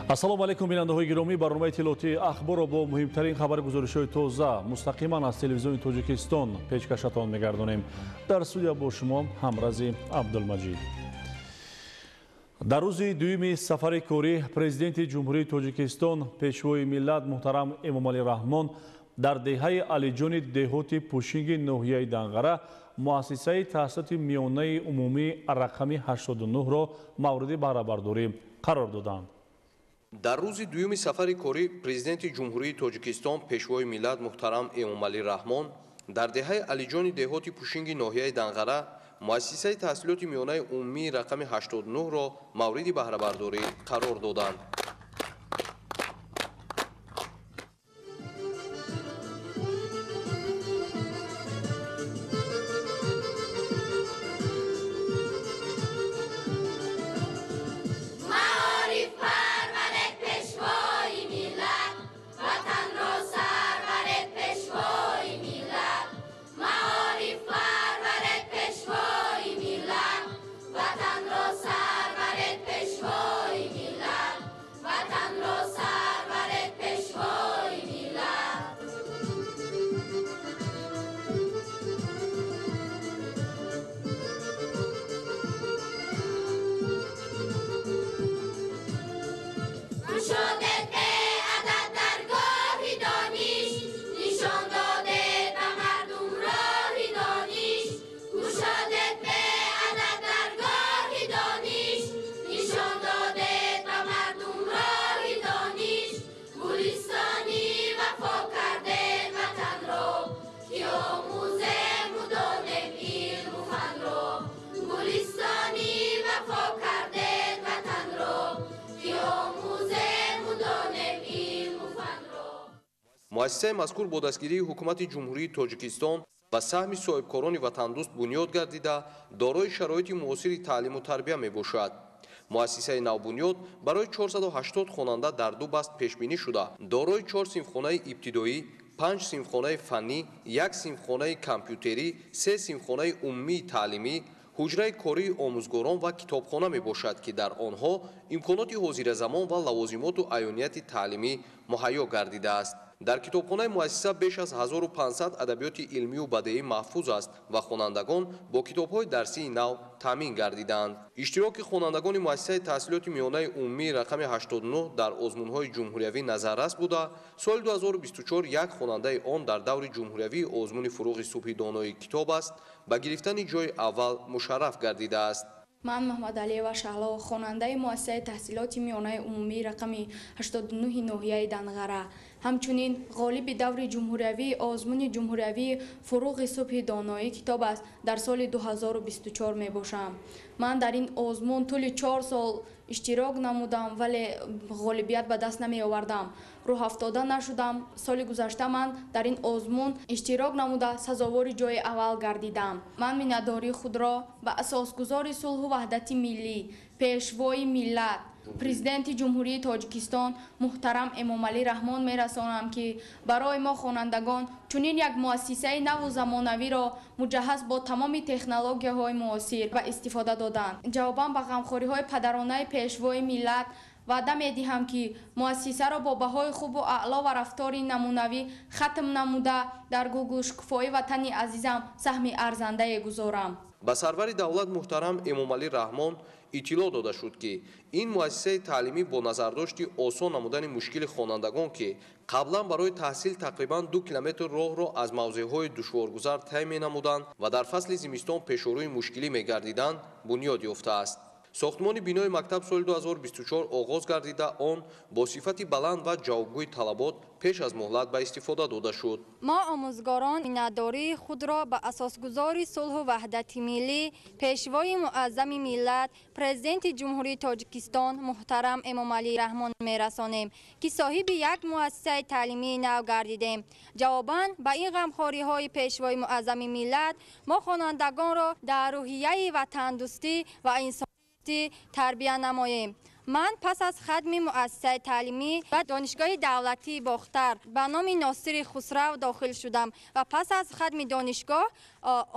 Ассалому алайкум, бинандаҳои гиромӣ. Барномаи иттилоотии ахборро бо муҳимтарин хабаргузоришҳои тоза мустақиман аз телевизиони Тоҷикистон пешкашатон мегардонем. Дар студия бо шумо Ҳамрази Абдулмаҷид. Дар рӯзи дуюми сафари корӣ Президенти Ҷумҳурии Тоҷикистон, Пешвои миллат муҳтарам Эмомалӣ Раҳмон дар деҳаи Алиҷони деҳоти Пушинги ноҳияи Данғара муассисаи таҳсилоти миёнаи умумии рақами 89-ро мавриди баҳрабардорӣ қарор доданд. Дар рӯзи дуюми сафари корӣ Президенти Ҷумҳурии Тоҷикистон, Пешвои миллат муҳтарам Эмомалӣ Раҳмон дар деҳаи Алиҷони деҳоти Пушинги ноҳияи Данғара муассисаи таҳсилоти миёнаи умумии рақами 89-ро мавриди баҳрабардорӣ қарор доданд. Муассисаи мазкур бо дастгирии ҳукумати Ҷумҳурии Тоҷикистон ва саҳми соҳибкорони ватандӯст бунёд гардида, дорои шароити муосири таълиму тарбия мебошад. Муассисаи навбунёд барои 480 хонанда дар ду баст пешбинӣ шуда, дорои 4 синфхонаи ибтидоӣ, 5 синфхонаи фаннӣ, 1 синфхонаи компютерӣ, 3 синфхонаи умумии таълимӣ, ҳуҷраи кории омӯзгорон ва китобхона мебошад, ки дар онҳо имконоти ҳозиразамон ва лавозимоту аёнияти таълимӣ муҳайё гардидааст. Дар китобхонаи муассиса беш аз 1500 адабиёти илмию бадеӣ маҳфуз аст ва хонандагон бо китобҳои дарсии нав таъмин гардидаанд. Иштироки хонандагони муассисаи таҳсилоти миёнаи умумии рақами 89 дар озмунҳои ҷумҳуриявӣ назаррас буда, соли 2024 як хонандаи он дар даври ҷумҳуриявии озмуни фурӯғи субҳи донои китоб аст ба гирифтани ҷойи аввал мушарраф гардидааст. Ман Маҳмадалиева Шаҳло, хонандаи муассисаи таҳсилоти миёнаи умумии рақами 89 ноҳияи Данғара, ҳамчунин ғолиби даври ҷумҳуриявии озмуни ҷумҳуриявии фурӯғи субҳи доноии китоб аст дар соли 2024 мебошам. Ман дар ин озмун тӯли 4 сол иштирок намудам, вале ғолибият ба даст намеовардам. Рӯҳафтода нашудам. Соли гузашта ман дар ин озмун иштирок намуда сазовори ҷои аввал гардидам. Ман миннатдории худро ба асосгузори сулҳу ваҳдати миллӣ, пешвои миллат, Президенти Ҷумҳурии Тоҷикистон муҳтарам Эмомалӣ Раҳмон мерасонам, ки барои мо хонандагон чунин як муассисаи наву замонавиро муҷаҳҳаз бо тамоми технологияҳои муосир ба истифода доданд. Ҷавобан ба ғамхориҳои падаронаи пешвои миллат ваъда медиҳам, ки муассисаро бо баҳои хубу аъло ва рафтори намунавӣ хатм намуда дар гулгулшукуфои ватани азизам саҳми арзандае гузорам. Ба сарвари давлат муҳтарам Эмомалӣ Раҳмон иттилоъ дода шуд, ки ин муассисаи таълимӣ бо назардошти осон намудани мушкили хонандагон, ки қаблан барои таҳсил тақрибан 2 километр роҳро аз мавзеъҳои душворгузар тай менамуданд ва дар фасли зимистон пешорӯи мушкилӣ мегардиданд, бунёд ёфтааст. Сохтмони бинои мактаб соли 2024 оғоз гардида, он бо сифати баланд ва ҷавобгӯи талабот пеш аз муҳлат ба истифода дода шуд. Мо омӯзгорон миннатдории худро ба асосгузори сулҳу ваҳдати миллӣ, пешвои муаззами миллат, Президенти Ҷумҳурии Тоҷикистон муҳтарам Эмомалӣ Раҳмон мерасонем, ки соҳиби як муассисаи таълимии нав гардидем. Ҷавобан ба ин ғамхориҳои пешвои муаззами миллат мо хонандагонро дар рӯҳияи ватандӯстӣ ва инсон тарбия намоем. Ман пас аз хатми муассисаи таълимӣ ба Донишгоҳи давлатии Бохтар ба номи Носири Хусрав дохил шудам ва пас аз хатми донишгоҳ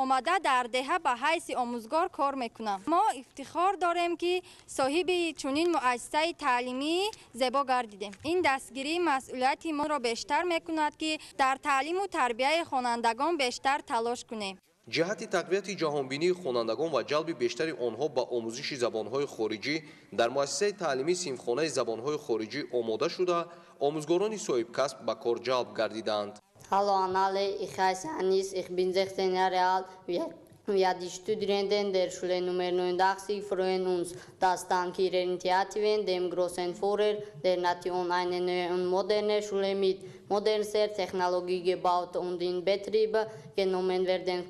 омада дар деҳа ба ҳайси омӯзгор кор мекунам. Мо ифтихор дорем, ки соҳиби чунин муассисаи таълимии зебо гардидем. Ин дастгирӣ масъулияти моро бештар мекунад, ки дар таълиму тарбияи хонандагон бештар талош кунем. Ҷиҳати тақвияти ҷаҳонбинии хонандагон ва ҷалби бештари онҳо ба омӯзиши забонҳои хориҷӣ дар муассисаи таълимӣ синфхонаи забонҳои хориҷӣ омода шуда, омӯзгорони соҳибкасб ба кор ҷалб гардиданд. Hallo an alle, ich heiße Anis, ich bin 16 Jahre alt. Wir, die Studierenden der Schule Nummer 89, freuen uns, dass dank ihrer Initiativen, dem großen Führer der Nation, eine neue und moderne Schule mit modernster Technologie gebaut und in Betrieb genommen werden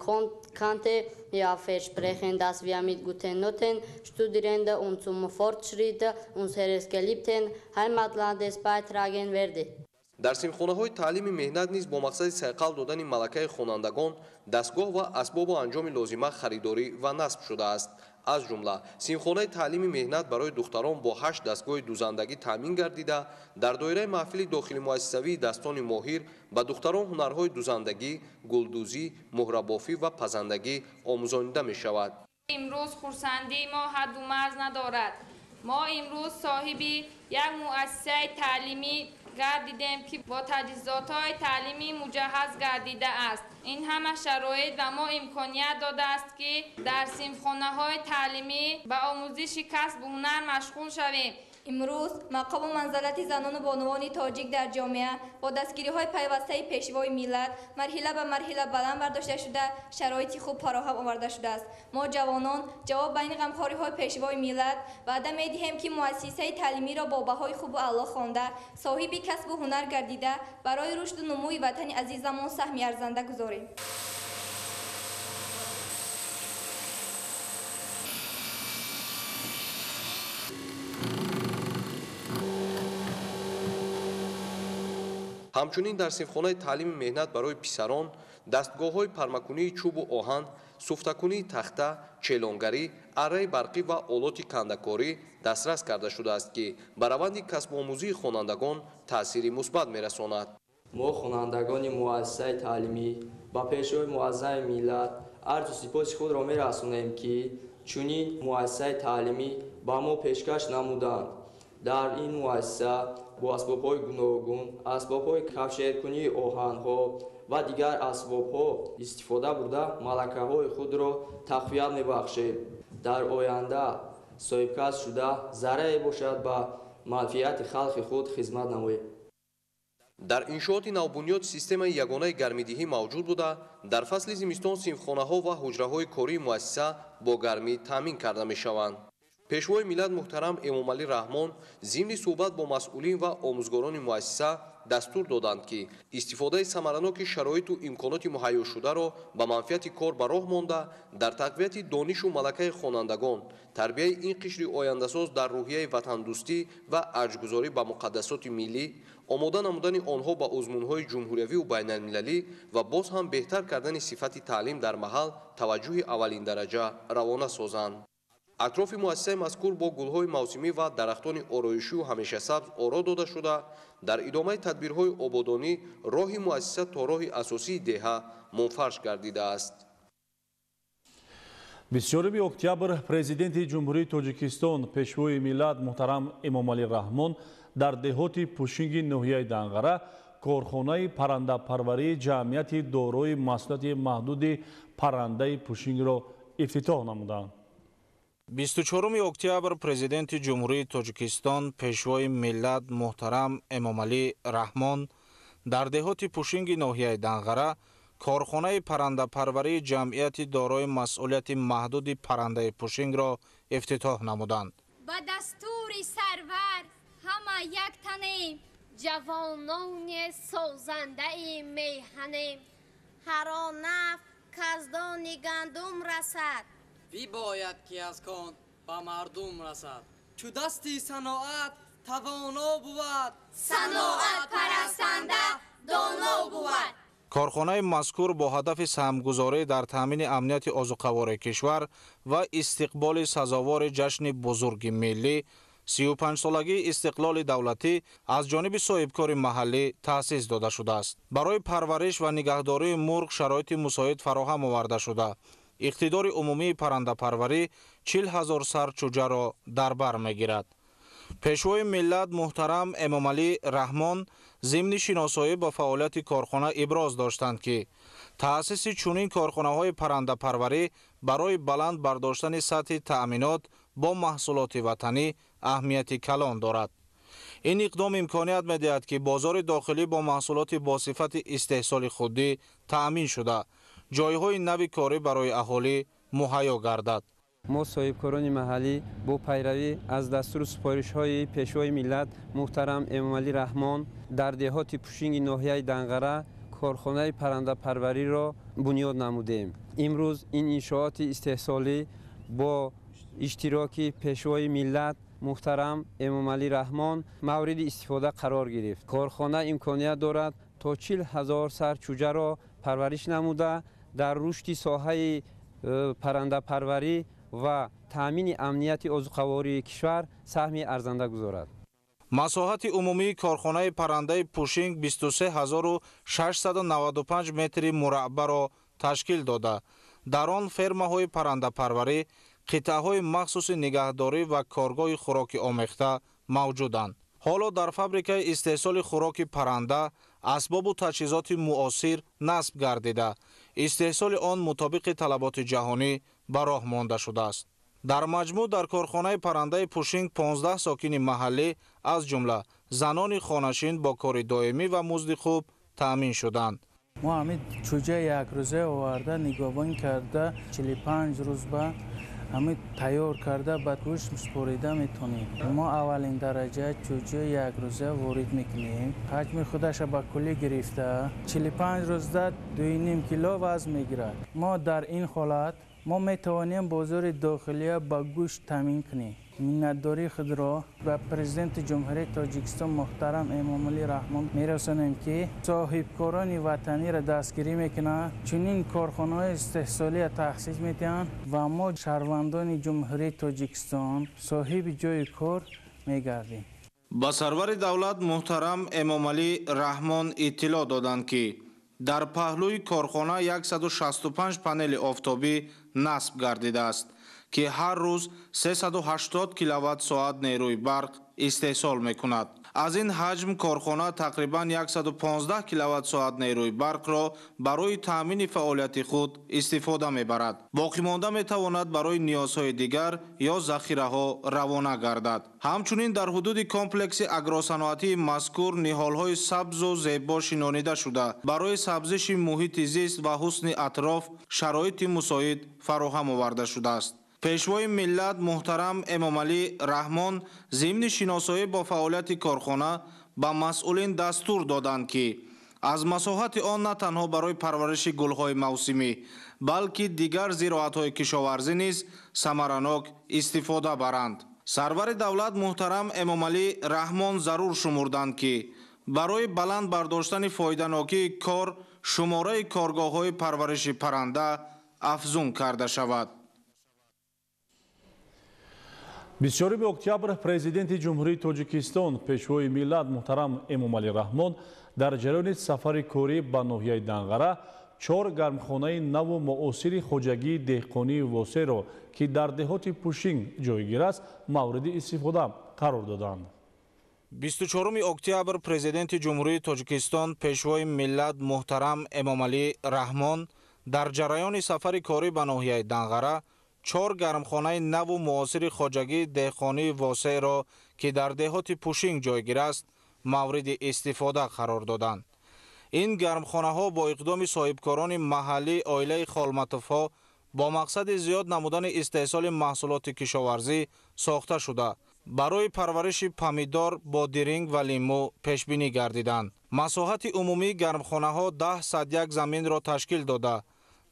konnte. Wir versprechen, dass wir mit guten Noten studieren und zum Fortschritt unseres geliebten Heimatlandes beitragen werden. Дар синфхонаҳои таълими меҳнат низ бо мақсади сайқал додани малакаи хонандагон дастгоҳ ва асбобу анҷоми лозима харидорӣ ва насб шудааст. Аз ҷумла синфхонаи таълими меҳнат барои духтарон бо 8 дастгоҳи дузандагӣ таъмин гардида, дар доираи маҳфили дохилимуассисавии дастони моҳир ба духтарон ҳунарҳои дузандагӣ, гулдӯзӣ, муҳрабофӣ ва пазандагӣ омӯзонида мешавад. Имрӯз хурсандии мо ҳадду марз надорад. Мо имрӯз соҳиби як муассисаи таълимӣ гардидем, ки бо таҷҳизотҳои таълимӣ муҷаҳҳаз гардидааст. Ин ҳама шароит ба мо имконият додааст, ки дар синфхонаҳои таълимӣ ба омӯзиши касбу ҳунар машғул шавем. Имрӯз мақому манзалати занону бонувони тоҷик дар ҷомеа бо дастгириҳои пайвастаи пешвои миллат марҳила ба марҳила баланд бардошта шуда, шароити хуб фароҳам оварда шудааст. Мо, ҷавонон, ҷавоб ба ин ғамхориҳои пешвои миллат ваъда медиҳем, ки муассисаи таълимиро бо баҳои хубу аъло хонда, соҳиби касбу ҳунар гардида, барои рушду нумӯи ватани азизамон саҳми арзанда гузорем. Ҳамчунин дар синфхонаи таълими меҳнат барои писарон дастгоҳҳои пармакунии чӯбу оҳан, суфтакунии тахта, челонгарӣ, арраи барқӣ ва олоти кандакорӣ дастрас карда шудааст, ки ба раванди касбомӯзии хонандагон таъсири мусбат мерасонад. Мо, хонандагони муассисаи таълимӣ, ба пешвои муаззами миллат арзу сипоси худро мерасонем, ки чунин муассисаи таълимӣ ба мо пешкаш намуданд. Дар ин муассиса бо асбобҳои гуногун, асбобҳои кафшеркунии оҳанҳо ва дигар асбобҳо истифода бурда, малакаҳои худро тақвият мебахшем. Дар оянда соҳибкасб шуда, заррае бошад, ба манфиати халқи худ хизмат намоем. Дар иншооти навбунёд системаи ягонаи гармидиҳӣ мавҷуд буда, дар фасли зимистон синфхонаҳо ва ҳуҷраҳои кории муассиса бо гармӣ таъмин карда мешаванд. Пешвои миллат муҳтарам Эмомалӣ Раҳмон зимни суҳбат бо масъулин ва омӯзгорони муассиса дастур доданд, ки истифодаи самараноки шароиту имконоти муҳайёшударо ба манфиати кор ба роҳ монда, дар тақвияти донишу малакаи хонандагон, тарбияи ин қишри ояндасоз дар рӯҳияи ватандӯстӣ ва арҷгузорӣ ба муқаддасоти миллӣ, омода намудани онҳо ба озмунҳои ҷумҳуриявию байналмилалӣ ва боз ҳам беҳтар кардани сифати таълим дар маҳал таваҷҷӯҳи аввалиндараҷа равона созанд. Атрофи муассисаи мазкур бо гулҳои мавсимӣ ва дарахтони ороишию ҳамешасабз оро дода шуда, дар идомаи тадбирҳои ободонӣ роҳи муассиса то роҳи асосии деҳа мунфарш гардидааст. 24 октябр Президенти Ҷумҳурии Тоҷикистон, Пешвои миллат муҳтарам Эмомалӣ Раҳмон дар деҳоти Пушинги ноҳияи Данғара корхонаи паррандапарварии ҷамъияти дорои масъулияти маҳдуди паррандаи Пушингро ифтитоҳ намуданд. 24 октябр Президенти Ҷумҳурии Тоҷикистон, Пешвои миллат муҳтарам Эмомалӣ Раҳмон дар деҳоти Пушинги ноҳияи Данғара корхонаи паррандапарварии ҷамъияти дорои масъулияти маҳдуди паррандаи Пушингро ифтитоҳ намуданд. Ба дастури сарвар ҳама як танем, ҷавонони созандаи меҳанем. Ҳар он наф каз дони гандум расад, бибояд ки аз кон ба мардум расад. Чу дасти саноат тавоно бувад, саноат парастанда доно бувад. Корхонаи мазкур бо ҳадафи саҳмгузорӣ дар таъмини амнияти озуқавории кишвар ва истиқболи сазовори ҷашни бузурги миллӣ 35-солагии истиқлоли давлатӣ аз ҷониби соҳибкори маҳаллӣ таъсис дода шудааст. Барои парвариш ва нигаҳдории мурғ шароити мусоид фароҳам оварда шуда. Иқтидори умумии паррандапарварӣ 40 ҳазор сар чӯҷаро дар бар мегирад. Пешвои миллат муҳтарам Эмомалӣ Раҳмон зимни шиносоӣ ба фаъолияти корхона иброз доштанд, ки таъсиси чунин корхонаҳои паррандапарварӣ барои баланд бардоштани сатҳи таъминот бо маҳсулоти ватанӣ аҳамияти калон дорад. Ин иқдом имконият медиҳад, ки бозори дохилӣ бо маҳсулоти босифати истеҳсоли худдӣ таъмин шуда, ҷойҳои нави корӣ барои аҳолӣ муҳайё гардад. Мо соҳибкорони маҳаллӣ бо пайравӣ аз дастуру супоришҳои Пешвои миллат муҳтарам Эмомалӣ Раҳмон дар деҳоти Пушинги ноҳияи Данғара корхонаи паррандапарвариро бунёд намудем. Имрӯз ин иншооти истеҳсолӣ бо иштироки Пешвои миллат муҳтарам Эмомалӣ Раҳмон мавриди истифода қарор гирифт. Корхона имконият дорад то 40 ҳазор сар чӯҷаро парвариш намуда, дар рушди соҳаи паррандапарварӣ ва таъмини амнияти озуқавории кишвар саҳми арзанда гузорад. Масоҳати умумии корхонаи паррандаи Пушинг 23695 метри мураббаро ташкил дода. Дар он фермаҳои паррандапарварӣ, қитъаҳои махсуси нигаҳдорӣ ва коргоҳи хӯроки омехта мавҷуданд. Ҳоло дар фабрикаи истеҳсоли хӯроки парранда асбобу таҷҳизоти муосир насб гардида, истеҳсоли он мутобиқи талаботи ҷаҳонӣ ба роҳ монда шудааст. Дар маҷмӯъ дар корхонаи паррандаи Пушинг 15 сокини маҳаллӣ, аз ҷумла занони хонашин, бо кори доимӣ ва музди хуб таъмин шуданд. Мо ҳамин чӯҷа якрӯза оварда, нигоҳбон карда, 45 рӯз ба ҳамин тайёр карда, ба гӯшт супорида метавонем. Мо аввалин дараҷа чӯҷа якрӯза ворид мекунем. Ҳаҷми худаша ба куллӣ гирифта, 45 рӯзда 2,5 кило вазн мегирад. Мо дар ин ҳолат мо метавонем бозори дохилия ба гӯшт таъмин кунем. Миннатдории худро ба Президенти Ҷумҳурии Тоҷикистон муҳтарам Эмомалӣ Раҳмон мерасонем, ки соҳибкорони ватаниро дастгирӣ мекунанд, чунин корхонаҳои истеҳсолия таъсис медиҳанд ва мо шаҳрвандони Ҷумҳурии Тоҷикистон соҳиби ҷойи кор мегардем. Ба сарвари давлат муҳтарам Эмомалӣ Раҳмон иттилоъ доданд, ки дар паҳлӯи корхона 165 панели офтобӣ насб гардидааст, ки ҳар рӯз 380 киловатт-соат нерӯи барқ истеҳсол мекунад. Аз ин ҳаҷм корхона тақрибан 115 киловатт-соат нерӯи барқро барои таъмини фаъолияти худ истифода мебарад. Боқимонда метавонад барои ниёзҳои дигар ё захираҳо равона гардад. Ҳамчунин дар ҳудуди комплекси агросаноатии мазкур ниҳолҳои сабзу зебо шинонида шуда, барои сабзиши муҳити зист ва ҳусни атроф шароити мусоид фароҳам оварда шудааст. Пешвои миллат муҳтарам Эмомалӣ Раҳмон зимни шиносоӣ бо фаъолияти корхона ба масъулин дастур доданд, ки аз масоҳати он на танҳо барои парвариши гулҳои мавсимӣ, балки дигар зироатҳои кишоварзӣ низ самаранок истифода баранд. Сарвари давлат муҳтарам Эмомалӣ Раҳмон зарур шумурданд, ки барои баланд бардоштани фоиданокии кор шумораи коргоҳҳои парвариши парранда афзун карда шавад. 24 октябр Президенти Ҷумҳурии Тоҷикистон, Пешвои миллат муҳтарам Эмомалӣ Раҳмон дар ҷараёни сафари корӣ ба ноҳияи Данғара чор гармхонаи наву муосири хоҷагии деҳқонии восеъро, ки дар деҳоти Пушинг ҷойгир аст, мавриди истифода қарор доданд. 24 октябр Президенти Ҷумҳурии Тоҷикистон, Пешвои миллат муҳтарам Эмомалӣ Раҳмон дар ҷараёни сафари корӣ ба ноҳияи Данғара чор гармхонаи наву муосири хоҷагии деҳқонии восеъро, ки дар деҳоти Пушинг ҷойгир аст, мавриди истифода қарор доданд. Ин гармхонаҳо бо иқдоми соҳибкорони маҳаллӣ оилаи Холматовҳо бо мақсади зиёд намудани истеҳсоли маҳсулоти кишоварзӣ сохта шуда, барои парвариши помидор, бодиринг ва лимӯ пешбинӣ гардиданд. Масоҳати умумии гармхонаҳо 10,1 заминро ташкил дода,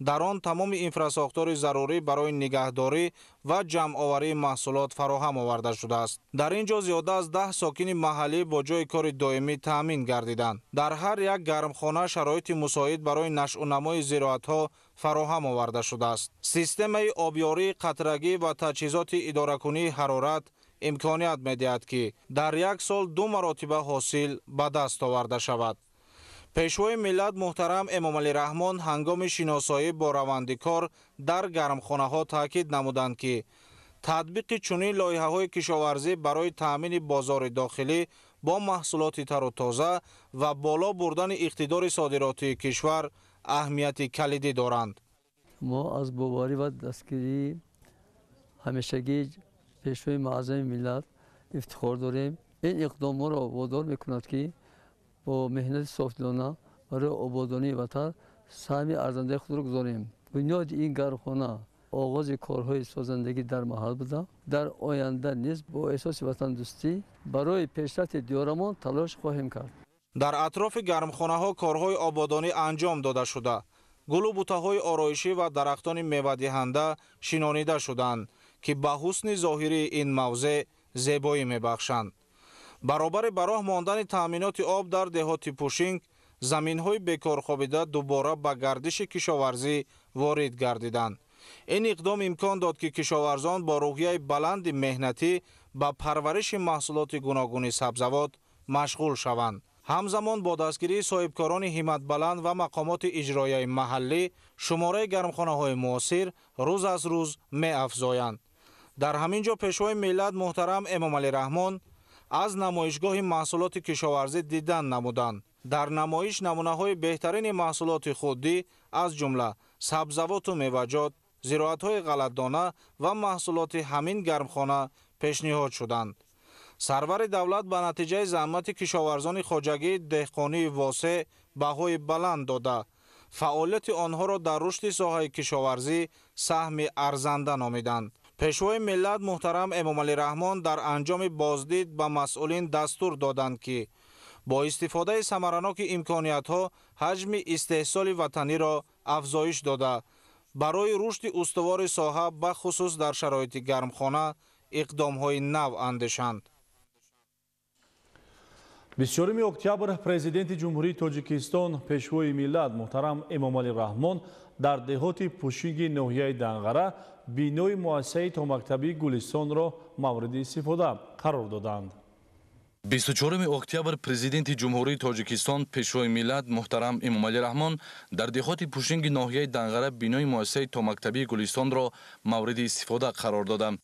дар он тамоми инфрасохтори зарурӣ барои нигаҳдорӣ ва ҷамъоварии маҳсулот фароҳам оварда шудааст. Дар ин ҷо зиёда аз 10 сокини маҳаллӣ бо ҷойи кори доимӣ таъмин гардиданд. Дар ҳар як гармхона шароити мусоид барои нашъунамои зироатҳо фароҳам оварда шудааст. Системаи обёрии қатрагӣ ва таҷҳизоти идоракунии ҳарорат Имконият медиҳад, ки дар як сол ду маротиба ҳосил ба даст оварда шавад. Пешвои миллат муҳтарам Эмомалӣ Раҳмон ҳангоми шиносоӣ бо раванди кор дар гармхонаҳо таъкид намуданд, ки татбиқи чунин лоиҳаҳои кишоварзӣ барои таъмини бозори дохилӣ бо маҳсулоти тару тоза ва боло бурдани иқтидори содиротии кишвар аҳамияти калидӣ доранд. Мо аз боварӣ ва дастгирии ҳамешагии Пешвои муаззами миллат ифтихор дорем. Ин иқдом моро водор мекунад, ки бо меҳнати софдилона барои ободонии ватан саҳми арзандаи худро гузорем. Бунёди ин гармхона оғози корҳои созандагӣ дар маҳал буда, дар оянда низ бо эҳсоси ватандӯстӣ барои пешрафти диёрамон талош хоҳем кард. Дар атрофи гармхонаҳо корҳои ободонӣ анҷом дода шуда, гулу бутаҳои ороишӣ ва дарахтони мевадиҳанда шинонида шуданд, ки ба ҳусни зоҳирии ин мавзеъ зебоӣ мебахшанд. Баробари ба роҳ мондани таъминоти об дар деҳоти Пушинг, заминҳои бекорхобида дубора ба гардиши кишоварзӣ ворид гардиданд. Ин иқдом имкон дод, ки кишоварзон бо рӯҳияи баланди меҳнатӣ ба парвариши маҳсулоти гуногуни сабзавот машғул шаванд. Ҳамзамон бо дастгирии соҳибкорони ҳимматбаланд ва мақомоти иҷроияи маҳаллӣ шумораи гармхонаҳои муосир рӯз аз рӯз меафзоянд. Дар ҳамин ҷо Пешвои миллат муҳтарам Эмомалӣ Раҳмон аз намоишгоҳи маҳсулоти кишоварзӣ дидан намуданд. Дар намоиш намунаҳои беҳтарини маҳсулоти худдӣ, аз ҷумла сабзавоту меваҷот, зироатҳои ғалатдона ва маҳсулоти ҳамин гармхона пешниҳод шуданд. Сарвари давлат ба натиҷаи заҳмати кишоварзони хоҷагии деҳқонии Восеъ баҳои баланд дода, фаъолияти онҳоро дар рушди соҳаи кишоварзӣ саҳми арзанда номиданд. Пешвои миллат муҳтарам Эмомалӣ Раҳмон дар анҷоми боздид ба масъулин дастур доданд, ки бо истифодаи самараноки имкониятҳо ҳаҷми истеҳсоли ватаниро афзоиш дода, барои рушди устувори соҳа бахусус дар шароити гармхона иқдомҳои нав андешанд. 24 октябр Президенти Ҷумҳурии Тоҷикистон, Пешвои миллат муҳтарам Эмомалӣ Раҳмон дар деҳоти Пушинги ноҳияи Данғара бинои муассисаи томактабии Гулистонро мавриди истифода қарор доданд. 24 октябр Президенти Ҷумҳурии Тоҷикистон, Пешвои миллат муҳтарам Эмомалӣ Раҳмон дар деҳоти Пушинги ноҳияи Данғара бинои муассисаи томактабии Гулистонро мавриди истифода қарор доданд.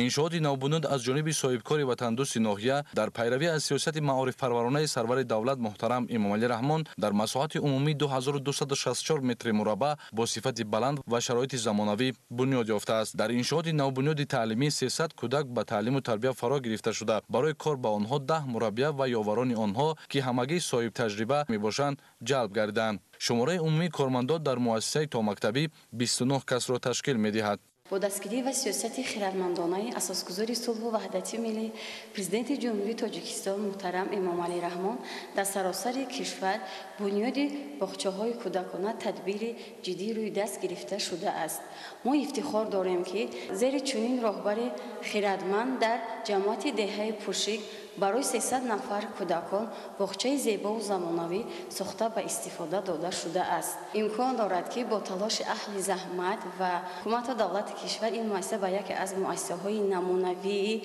Иншооти навбунёд аз ҷониби соҳибкори ватандӯсти ноҳия дар пайравӣ аз сиёсати маорифпарваронаи сарвари давлат муҳтарам Эмомалӣ Раҳмон дар масоҳати умумии 2264 метри мураббаъ бо сифати баланд ва шароити замонавӣ бунёд ёфтааст. Дар иншооти навбунёди таълимӣ 300 кӯдак ба таълиму тарбия фаро гирифта шуда, барои кор ба онҳо 10 мураббия ва ёварони онҳо, ки ҳамагӣ соҳибтаҷриба мебошанд, ҷалб гардиданд. Шумораи умумии кормандон дар муассисаи томактабӣ 29 касро ташкил медиҳад. Бо дастгирӣ ва сиёсати хирадмандонаи асосгузори сулҳу ваҳдати миллӣ, Президенти Ҷумҳурии Тоҷикистон муҳтарам Эмомалӣ Раҳмон дар саросари кишвар бунёди боғчаҳои кӯдакона тадбири ҷиддӣ рӯи даст гирифта шудааст. Мо ифтихор дорем, ки зери чунин роҳбари хирадманд дар ҷамоати деҳаи Пушик барои 300 нафар кӯдакон боғчаи зебову замонавӣ сохта ба истифода дода шудааст. Имкон дорад, ки бо талоши аҳли заҳмат ва ҳукумату давлати кишвар ин муассиса ба яке аз муассисаҳои намунавии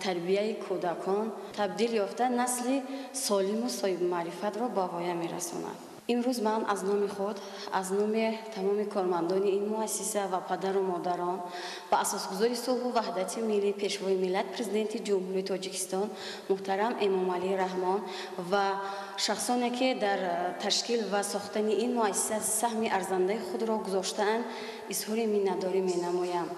тарбияи кӯдакон табдил ёфта, насли солиму соҳибмаърифатро ба воя мерасонад. Имрӯз ман аз номи худ, аз номи тамоми кормандони ин муассиса ва падару модарон ба асосгузори сулҳу ваҳдати миллӣ, Пешвои миллат, Президенти Ҷумҳурии Тоҷикистон муҳтарам Эмомалӣ Раҳмон ва шахсоне, ки дар ташкил ва сохтани ин муассиса саҳми арзандаи худро гузоштаанд, изҳори миннатдорӣ менамоям.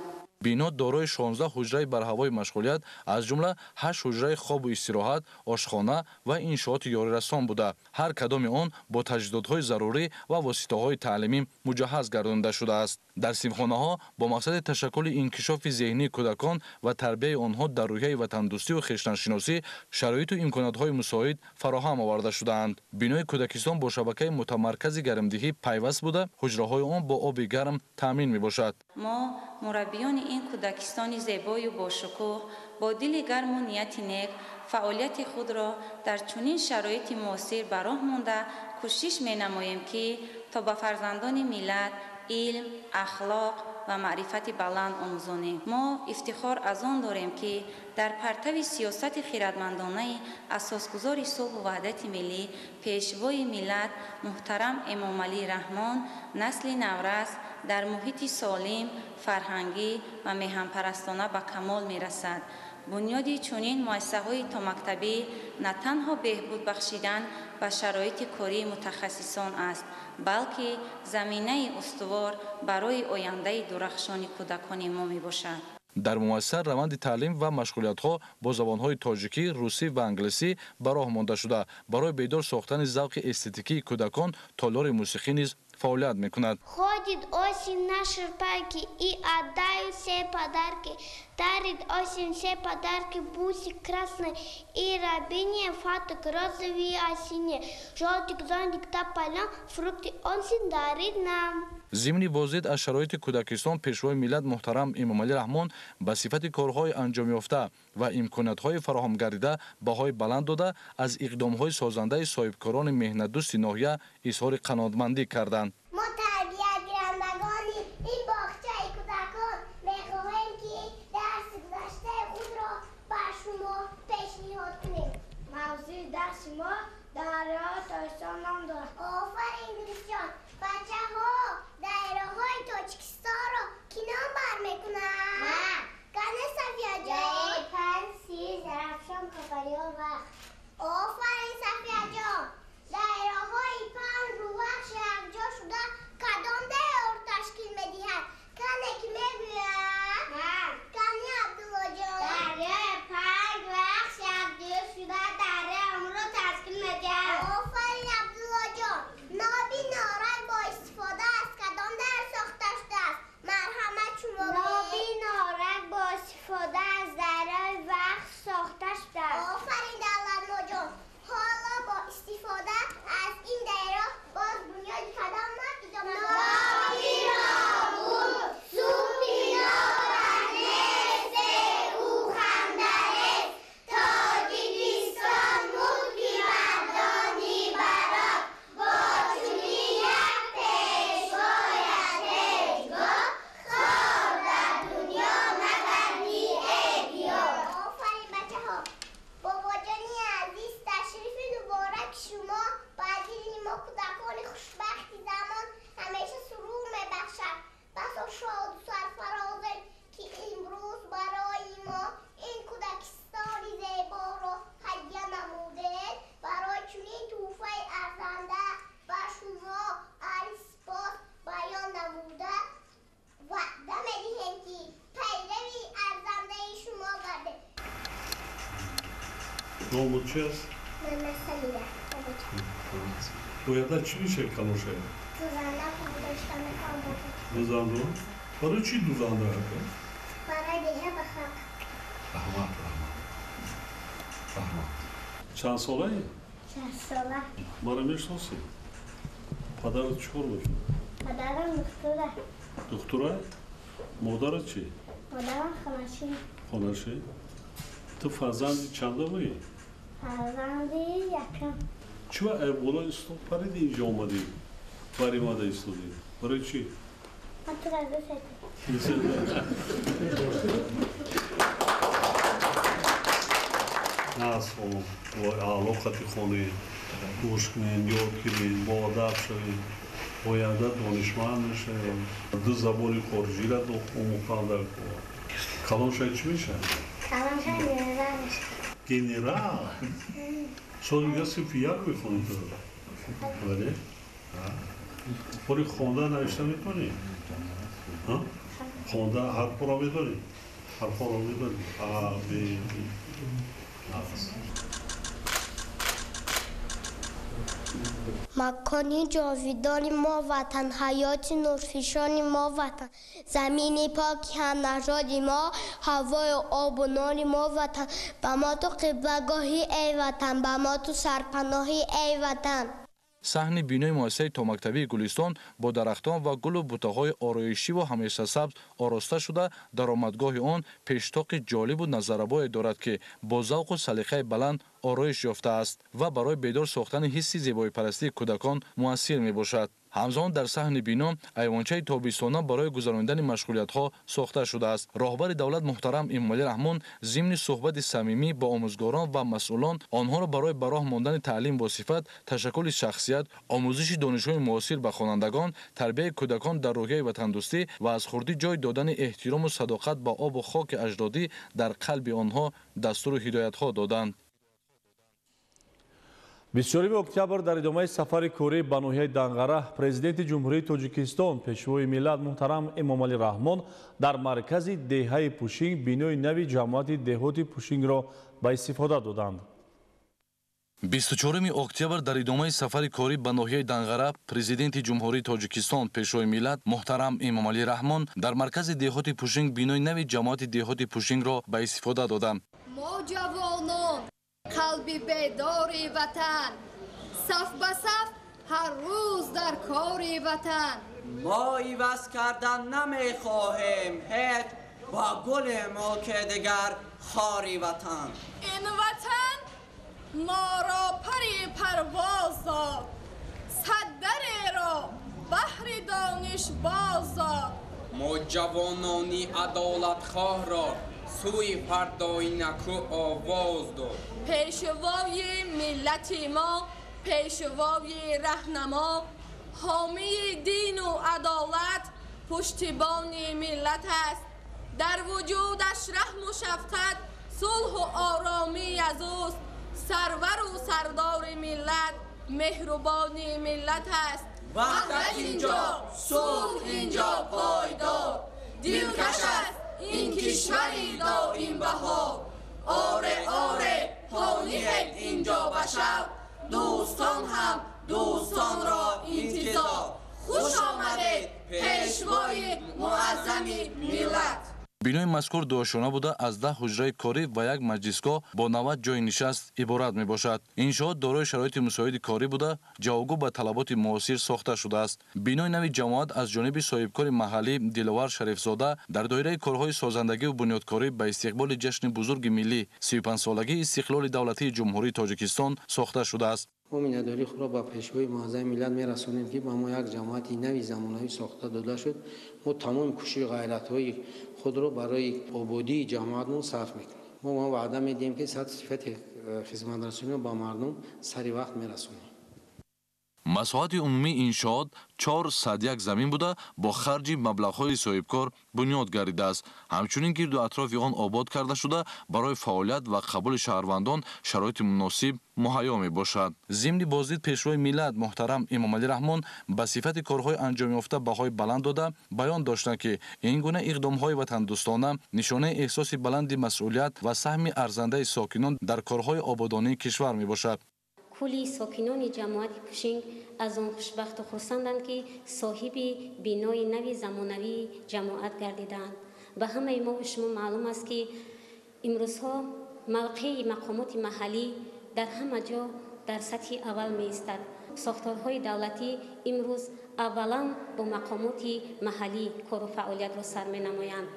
Бино дорои 16 ҳуҷраи барҳавои машғулият, аз ҷумла 8 ҳуҷраи хобу истироҳат, ошхона ва иншооти ёрирасон буда, ҳар кадоми он бо таҷҳизотҳои зарурӣ ва воситаҳои таълимӣ муҷаҳҳаз гардонида шудааст. Дар синфхонаҳо бо мақсади ташаккули инкишофи зеҳнии кӯдакон ва тарбияи онҳо дар рӯҳияи ватандӯстию хештаншиносӣ шароиту имкониятҳои мусоид фароҳам оварда шудаанд. Бинои кӯдакистон бо шабакаи мутамаркази гармдиҳӣ пайваст буда, ҳуҷраҳои он бо оби гарм таъмин мебошад. Мо мураббиёни ин кӯдакистони зебою бошукӯҳ бо дили гарму нияти нек фаъолияти худро дар чунин шароити муосир ба роҳ монда кӯшиш менамоем, ки то ба фарзандони миллат илм, ахлоқ ва маърифати баланд омӯзонем. Мо ифтихор аз он дорем, ки дар партави сиёсати хирадмандонаи асосгузори сулҳу ваҳдати миллӣ, Пешвои миллат муҳтарам Эмомалӣ Раҳмон насли наврас дар муҳити солим, фарҳангӣ ва меҳанпарастона ба камол мерасад. Бунёди чунин муассисаҳои томактабӣ на танҳо беҳбуд бахшидан ба шароити кории мутахассисон аст, балки заминаи устувор барои ояндаи дурахшони кӯдакони мо мебошад. Дар муассиса раванди таълим ва машғулиятҳо бо забонҳои тоҷикӣ, русӣ ва англисӣ ба роҳ монда шуда, барои бедор сохтани завқи эстетикии кӯдакон толори мусиқӣ низ фаъолият мекунад. Ходит осень наши парки и отдают все подарки. Дарит осень все подарки, бусик красный и рабине, фаток розовый осине, желтик, зонтик тополям, фрукты осень дарит нам. Зимни боздид аз шароити кӯдакистон Пешвои миллат муҳтарам Эмомалӣ Раҳмон ба сифати корҳои анҷомёфта ва имкониятҳои фароҳам гардида баҳои баланд дода, аз иқдомҳои созандаи соҳибкорони меҳнатдӯсти ноҳия изҳори қаноатмандӣ карданд. Мо тарбиятгирандагони ин боғчаи кӯдакон мехоҳем, ки дарси гузаштаи худро ба шумо пешниҳод кунем. Мавзӯи дарси мо дарёи Тоҷикистон ном дорад. Офарин, Гулистон! Бачаҳо, дарёҳои Тоҷикистонро кӣ номбар мекунад? Ман. Кане, Сафияҷон? Панҷ, Сир, Зарафшон, Кофарё, Вахш. Офарин, Сафияҷон! Дарёҳои Панҷу Вахш якҷо шуда кадом дарёро ташкил медиҳад? Кане ки мегӯяд? Ман. Кани, Абдуллоҷон? Дарёи Панҷ Вахш якҷо шуда дарёи Амуро ташкил медиҳад. Офарин, Абдуллоҷон! Ноби Норак бо истифода аз кадом дарё сохта шудааст? Марҳамат, шумо. Ноби Норак бо истифода аз дарёи Вахш сохта шудааст. Офарин, Давлатмоҷон! Ҳоло Номат чи аст? Мана Самира. Оянда чӣ мешавӣ калон шавӣ? Дузанда дошта мехоҳам бошам. Дузанда? Барои чӣ дузанда ака? Барои деҳа ба халқ. Раҳмат, раҳмат. Раҳмат. Чанд солаӣ? 6 сола. Маро мешиносӣ? Падарат чӣ кор мекунад? Падарам духтура. Духтура? Модарат чӣ? Модарам хоначин. Хоначин? Ту фарзанди чандумӣ? Фарзанди якум. Чӣ болои стол париди инҷо омадӣ? Баримада истодӣ. Барои чӣ? Ман туро дӯст медорам. Аъло қати хонед, гӯш кунед, ёд гиред, боадаб шавед, оянда донишманд мешавед. Ду забони хориҷиро омӯхтан дар кор. Калон шавед чӣ мешавед? Калон шавед генерал мешавам. Генерал? Соли дига синфи як мехонӣ ту? Бале? Хори хонда навишта метавонӣ? Хонда ҳарфҳоро медонӣ? Ҳарфҳоро медонӣ? А, Б, Макони ҷовидони мо ватан, ҳаёти нурфишони мо ватан, замини поки ҳамнажоди мо, ҳавою обу нони мо ватан, ба мо ту қиблагоҳӣ эй ватан, ба мо ту сарпаноҳӣ эй ватан. Саҳни бинои муассисаи томактабии Гулистон бо дарахтон ва гулу бутаҳои ороишиву ҳамешасабз ороста шуда, даромадгоҳи он пештоқи ҷолибу назаррабое дорад, ки бо завқу салиқаи баланд ороиш ёфтааст ва барои бедор сохтани ҳисси зебоипарастии кӯдакон муассир мебошад. Ҳамзамон дар саҳни бино айвончаи тобистона барои гузаронидани машғулиятҳо сохта шудааст. Роҳбари давлат муҳтарам Эмомалӣ Раҳмон зимни суҳбати самимӣ бо омӯзгорон ва масъулон онҳоро барои ба роҳ мондани таълим бо сифат, ташаккули шахсият, омӯзиши донишҳои муосир ба хонандагон, тарбияи кӯдакон дар рӯҳияи ватандӯстӣ ва аз хурдӣ ҷой додани эҳтирому садоқат ба обу хоки аҷдодӣ дар қалби онҳо дастуру ҳидоятҳо доданд. 24 октябр дар идомаи сафари корӣ ба ноҳияи Данғара президенти Ҷумҳурии Тоҷикистон пешвои миллат муҳтарам Эмомалӣ Раҳмон дар маркази деҳаи Пушинг бинои нави ҷамоати деҳоти Пушингро ба истифода доданд. 24 октябр дар идомаи сафари корӣ ба ноҳияи Данғара президенти Ҷумҳурии Тоҷикистон пешвои миллат муҳтарам Эмомалӣ Раҳмон дар маркази деҳоти Пушинг бинои нави ҷамоати деҳоти Пушингро ба истифода доданд. Мо ҷавонон қалби бедори ватан, саф ба саф ҳар рӯз дар кори ватан. Мо иваз кардан намехоҳем ҳеҷ бо гули мулки дигар хори ватан. Ин ватан моро пари парвоз дод, сад дареро баҳри дониш боз дод. Мо ҷавонони адолатхоҳро сӯи фардои накӯ овоз дод. Пешвои миллати мо, пешвои раҳнамо, ҳомии дину адолат, пуштибони миллат аст. Дар вуҷудаш раҳму шафқат, сулҳу оромӣ аз ӯст. Сарвару сардори миллат, меҳрубони миллат аст. Ваҳдат инҷо, сулҳ инҷо пойдор, дилкаш аст ин кишвари доимбаҳор. Оре, оре, ҳониҳед инҷо ба шаб, дӯстон ҳам дӯстонро интизор. Хуш омадед, пешвои муаззами миллат. Бинои мазкур дуошона буда аз 10 ҳуҷраи корӣ ва як маҷлисгоҳ бо 90 ҷойи нишаст иборат мебошад. Иншоот дорои шароити мусоиди корӣ буда, ҷавобгӯ ба талаботи муосир сохта шудааст. Бинои нави ҷамоат аз ҷониби соҳибкори маҳаллӣ Диловар Шарифзода дар доираи корҳои созандагиву бунёдкорӣ ба истиқболи ҷашни бузурги миллӣ 35-солагии истиқлоли давлатии Ҷумҳурии Тоҷикистон сохта шудааст. Мо миннатдории худро ба пешвои муаззами миллат мерасонем, ки ба мо як ҷамоати нави замонавӣ сохта дода шуд. Мо тамоми кӯшишу ғайратҳои худро барои ободии ҷамоатмон сарф мекунем. Мо ваъда медиҳем, ки сатҳи сифати хизматрасониро ба мардум сари вақт мерасонем. Масоҳати умумии иншоот 401 замин буда, бо харҷи маблағҳои соҳибкор бунёд гардидааст. Ҳамчунин гирду атрофи он обод карда шуда, барои фаъолият ва қабули шаҳрвандон шароити муносиб муҳайё мебошад. Зимни боздид Пешвои миллат муҳтарам Эмомалӣ Раҳмон ба сифати корҳои анҷомёфта баҳои баланд дода, баён доштанд, ки ин гуна иқдомҳои ватандӯстона нишонаи эҳсоси баланди масъулият ва саҳми арзандаи сокинон дар корҳои ободонии кишвар мебошад. Кулли сокинони ҷамоати Пушинг аз он хушбахту хурсанданд, ки соҳиби бинои нави замонавии ҷамоат гардидаанд. Ба ҳамаи мову шумо маълум аст, ки имрӯзҳо мавқеи мақомоти маҳаллӣ дар ҳама ҷо дар сатҳи аввал меистад. Сохторҳои давлатӣ имрӯз аввалан бо мақомоти маҳаллӣ кору фаъолиятро сар менамоянд.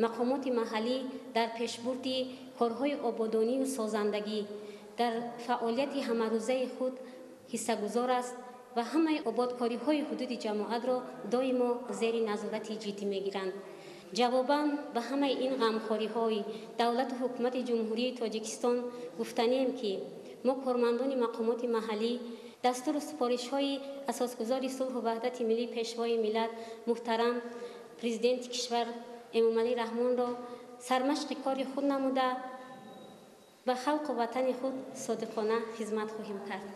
Мақомоти маҳаллӣ дар пешбурди корҳои ободонию созандагӣ дар фаъолияти ҳамарӯзаи худ ҳиссагузор аст ва ҳамаи ободкориҳои ҳудуди ҷамоатро доимо зери назорати ҷиддӣ мегиранд. Ҷавобан ба ҳамаи ин ғамхориҳои давлату ҳукумати Ҷумҳурии Тоҷикистон гуфтанием, ки мо кормандони мақомоти маҳаллӣ дастуру супоришҳои асосгузори сулҳу ваҳдати миллӣ, Пешвои миллат муҳтарам Президенти кишвар Эмомалӣ Раҳмонро сармашқи кори худ намуда, ба халқу ватани худ содиқона хизмат хоҳем кард.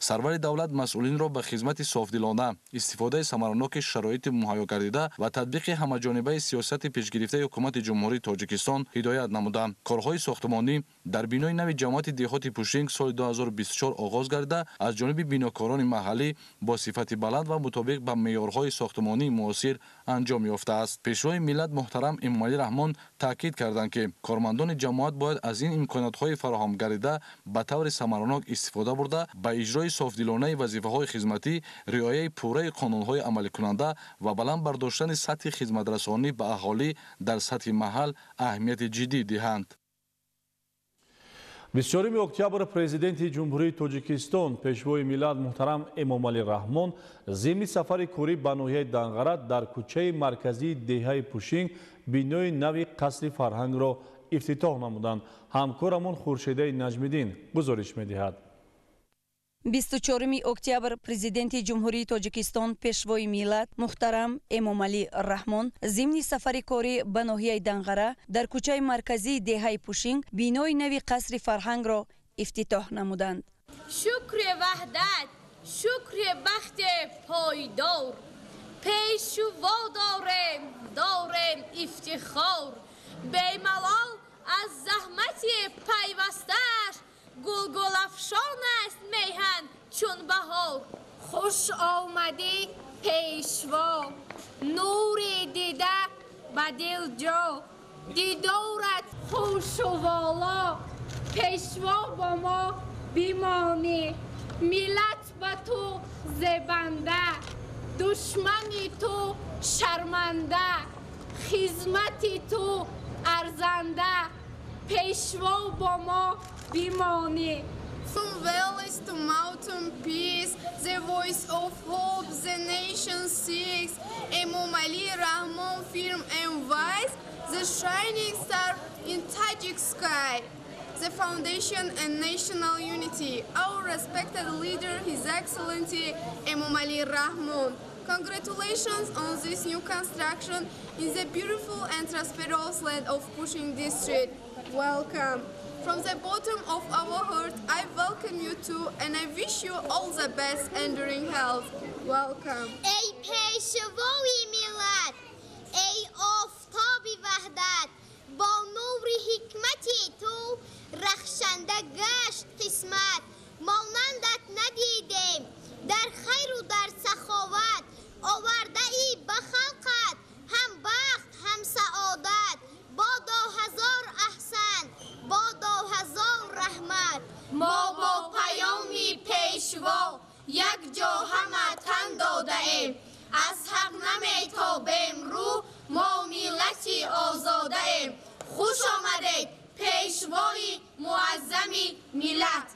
Сарвари давлат масъулинро ба хизмати софдилона, истифодаи самараноки шароити муҳайё гардида ва татбиқи ҳамаҷонибаи сиёсати пешгирифтаи ҳукумати Ҷумҳурии Тоҷикистон ҳидоят намуда. Корҳои сохтмонӣ дар бинои нави ҷамоати деҳоти Пушинг соли 2024 оғоз гардида, аз ҷониби бинокорони маҳаллӣ бо сифати баланд ва мутобиқ ба меъёрҳои сохтмонии муосир анҷом ёфтааст. Пешвои миллат муҳтарам Эмомалӣ Раҳмон таъкид карданд, ки кормандони ҷамоат бояд аз ин имкониятҳои фароҳам гардида ба таври самаранок истифода бурда, ба иҷрои софдилонаи вазифаҳои хизматӣ, риояи пурраи қонунҳои амаликунанда ва баланд бардоштани сатҳи хизматрасонӣ ба аҳолӣ дар сатҳи маҳал аҳамияти ҷиддӣ диҳанд. 24 октябр Президенти Ҷумҳурии Тоҷикистон, Пешвои миллат муҳтарам Эмомалӣ Раҳмон зимни сафари корӣ ба ноҳияи Данғара дар кӯчаи марказии деҳаи Пушинг бинои нави қасри фарҳангро ифтитоҳ намуданд. Ҳамкорамон Хуршедаи Наҷмиддин гузориш медиҳад. 24 октябр Президенти Ҷумҳурии Тоҷикистон, Пешвои миллат муҳтарам Эмомалӣ Раҳмон зимни сафари корӣ ба ноҳияи Данғара дар кӯчаи марказии деҳаи Пушинг бинои нави қасри фарҳангро ифтитоҳ намуданд. Шукри ваҳдат, шукри бахти пойдор, пешво дорем, дорем ифтихор, бемалол аз заҳмати пайвастааш гулгулафшон аст меҳан чун баҳор. Хуш омадӣ, пешво, нури дида ба дил ҷо, дидорат хушу воло, пешво бо мо бимонӣ, миллат ба ту зебанда, душмани ту шарманда, хизмати ту арзанда, пешво бо мо бимонӣ. From valleys to mountain peace, the voice of hope the nation seeks. Emomali Rahmon, firm and wise, the shining star in Tajik sky. The foundation and national unity, our respected leader, His Excellency Emomali Rahmon. Congratulations on this new construction in the beautiful and prosperous land of Pushing District. Welcome. From the bottom of our heart, I welcome you too, and I wish you all the best enduring health. Welcome. Эй пешвои миллат, эй офтоби ваҳдат, бо нури ҳикмати ту рахшанда гашт қисмат. Монандат надидем дар хайру дар саховат, овардаи ба халқат ҳам бахт ҳам саодат. Бодо ҳазор аҳсан, бодо ҳазор раҳмат. Мо бо паёми пешво якҷо ҳама тан додаем, аз ҳақ наметобем рӯ, мо миллати озодаем. Хуш омадед, пешвои муаззами миллат.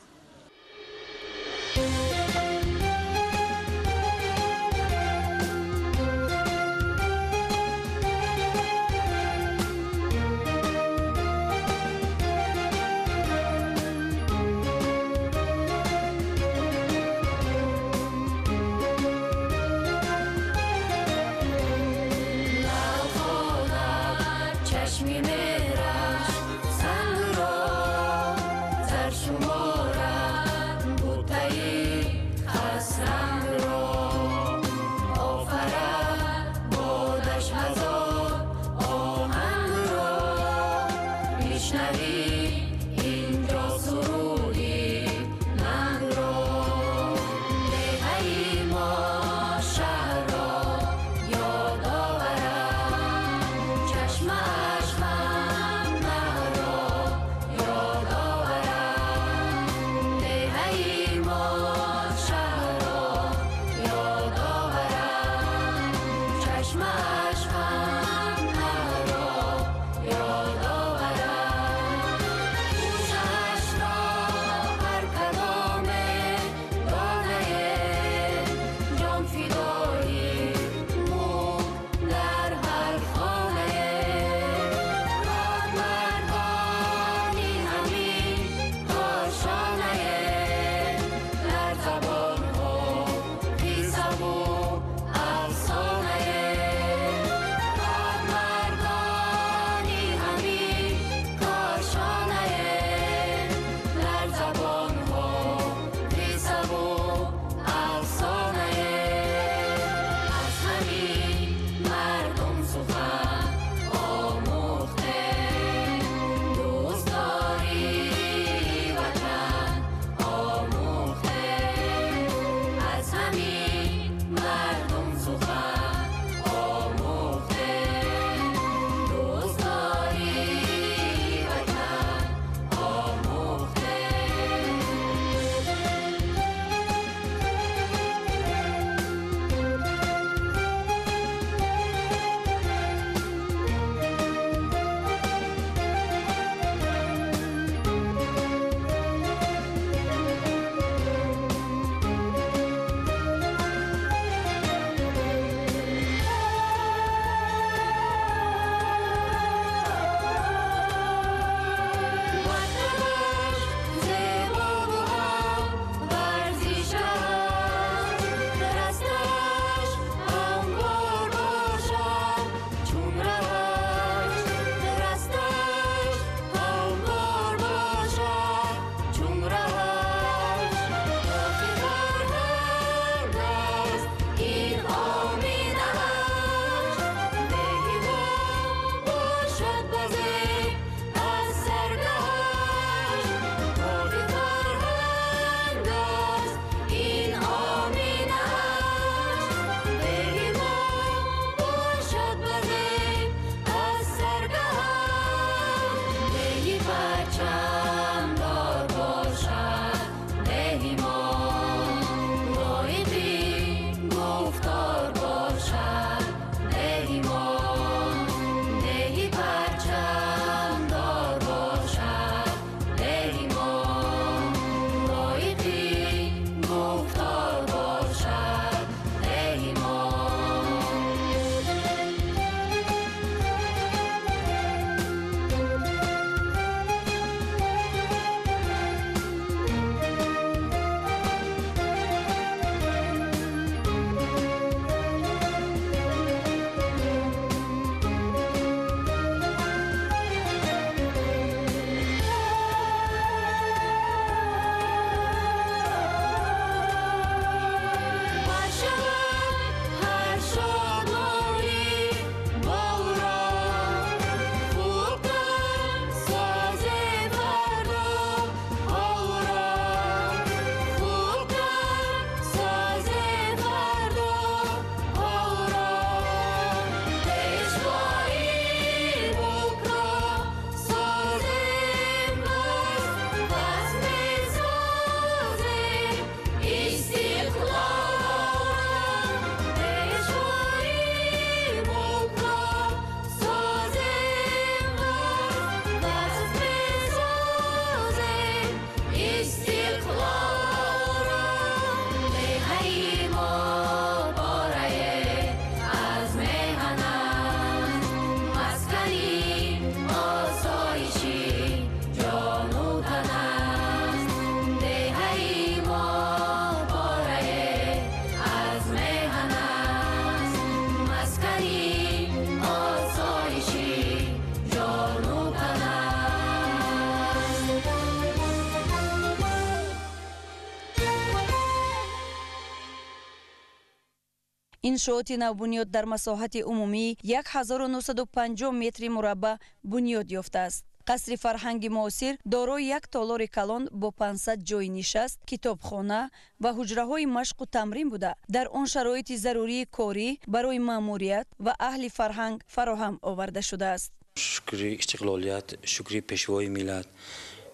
Иншооти навбунёд дар масоҳати умумии 1950 метри мураббаъ бунёд ёфтааст. Қасри фарҳанги муосир дорои як толори калон бо 500 ҷойи нишаст, китобхона ва ҳуҷраҳои машқу тамрин буда, дар он шароити зарурии корӣ барои маъмурият ва аҳли фарҳанг фароҳам оварда шудааст. Шукри истиқлолият, шукри пешвои миллат,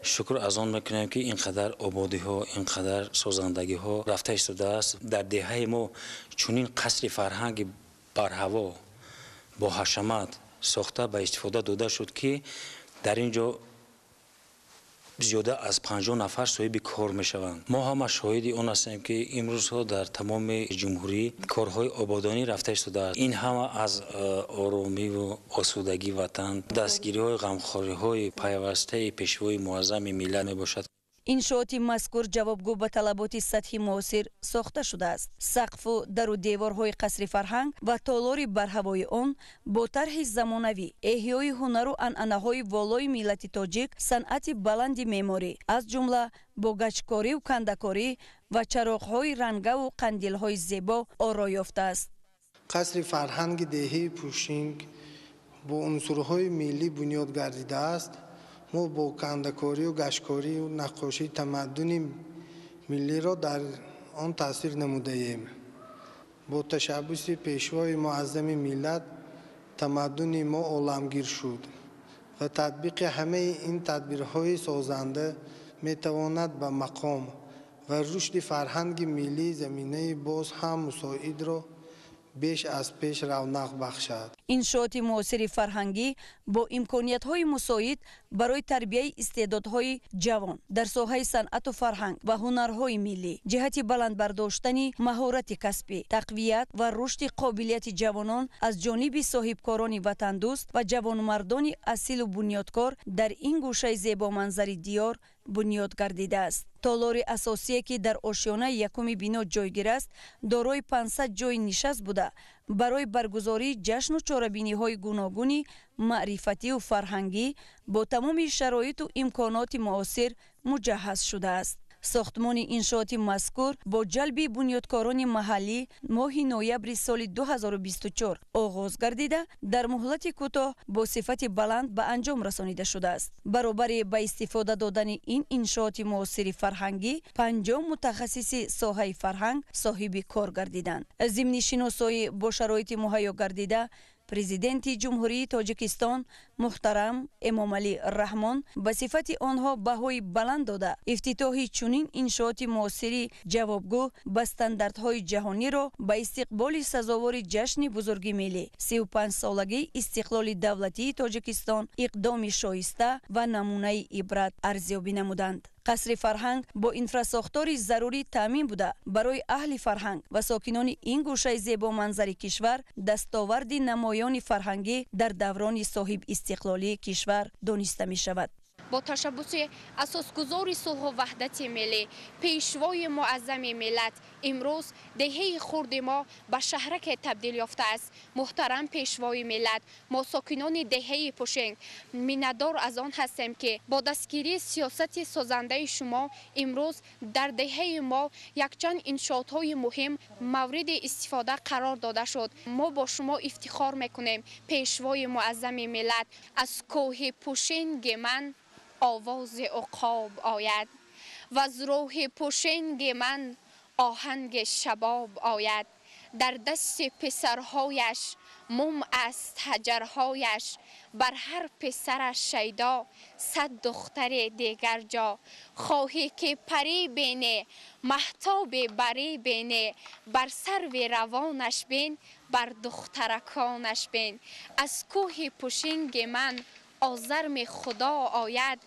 шукр аз он мекунем, ки ин қадар ободиҳо, ин қадар созандагиҳо рафта истодааст. Дар деҳаи мо чунин қасри фарҳанги барҳаво бо ҳашамат сохта ба истифода дода шуд, ки дар ин ҷо зиёда аз 50 нафар соҳиби кор мешаванд. Мо ҳама шоҳиди он ҳастем, ки имрӯзҳо дар тамоми ҷумҳурӣ корҳои ободонӣ рафта истодааст. Ин ҳама аз оромиву осудагии ватан, дастгириҳои ғамхориҳои пайвастаи пешвои муаззами миллат мебошад. Иншооти мазкур ҷавобгӯ ба талаботи сатҳи муосир сохта шудааст. Сақфу дару деворҳои қасри фарҳанг ва толори барҳавои он бо тарҳи замонавӣ, эҳёи ҳунару анъанаҳои волои миллати тоҷик, санъати баланди меъморӣ, аз ҷумла бо гачкориву кандакорӣ ва чароғҳои рангаву қандилҳои зебо оро ёфтааст. Қасри фарҳанги деҳаи Пушинг бо унсурҳои миллӣ бунёд гардидааст. Мо бо кандакорию гашткорию наққошии тамаддуни миллиро дар он таъсир намудаем. Бо ташаббуси пешвои муаззами миллат тамаддуни мо оламгир шуд ва татбиқи ҳамаи ин тадбирҳои созанда метавонад ба мақом ва рушди фарҳанги миллӣ заминаи боз ҳам мусоидро беш аз пеш равнақ бахшад. Иншооти муосири фарҳангӣ бо имкониятҳои мусоид барои тарбияи истеъдодҳои ҷавон дар соҳаи санъату фарҳанг ва ҳунарҳои миллӣ, ҷиҳати баланд бардоштани маҳорати касбӣ, тақвият ва рушди қобилияти ҷавонон аз ҷониби соҳибкорони ватандӯст ва ҷавонмардони асилу бунёдкор дар ин гӯшаи зебоманзари диёр бунёд гардидааст. Толори асосие, ки дар ошёнаи якуми бино ҷойгир аст, дорои 500 ҷойи нишаст буда, барои баргузории ҷашну чорабиниҳои гуногуни маърифативу фарҳангӣ бо тамоми шароиту имконоти муосир муҷаҳҳаз шудааст. Сохтмони иншооти мазкур бо ҷалби бунёдкорони маҳаллӣ моҳи ноябри соли 2024 оғоз гардида, дар муҳлати кӯтоҳ бо сифати баланд ба анҷом расонида шудааст. Баробари ба истифода додани ин иншооти муосири фарҳангӣ, 50 мутахассиси соҳаи фарҳанг соҳиби кор гардиданд. Зимни шиносоӣ бо шароити муҳайё гардида, Президенти Ҷумҳурии Тоҷикистон муҳтарам Эмомалӣ Раҳмон ба сифати онҳо баҳои баланд дода, ифтитоҳи чунин иншооти муосири ҷавобгӯ ба стандартҳои ҷаҳониро ба истиқболи сазовори ҷашни бузурги миллӣ 35-солагии истиқлоли давлатии Тоҷикистон иқдоми шоиста ва намунаи ибрат арзёбӣ намуданд. Қасри фарҳанг бо инфрасохтори зарурӣ таъмин буда, барои аҳли фарҳанг ва сокинони ин гӯшаи зебоманзари кишвар дастоварди намоёни фарҳангӣ дар даврони соҳибистиқлолии кишвар дониста мешавад. Бо ташаббуси асосгузори сулҳу ваҳдати миллӣ, пешвои муаззами миллат, имрӯз деҳаи хурди мо ба шаҳраке табдил ёфтааст. Муҳтарам пешвои миллат, мо сокинони деҳаи Пушинг миннатдор аз он ҳастем, ки бо дастгирии сиёсати созандаи шумо имрӯз дар деҳаи мо якчанд иншоотҳои муҳим мавриди истифода қарор дода шуд. Мо бо шумо ифтихор мекунем, пешвои муаззами миллат. Аз кӯҳи Пушинги ман овози уқоб ояд ва аз рӯҳи Пушинги ман оҳанги шабоб ояд. Дар дасти писарҳояш мум аст ҳаҷарҳояш, бар ҳар писараш шайдо 100 духтари дигар ҷо. Хоҳӣ ки парӣ бинӣ, маҳтоби барӣ бинӣ, бар сарви равонаш бин, бар духтараконаш бин. Аз кӯҳи Пушинги ман озарми худо ояд,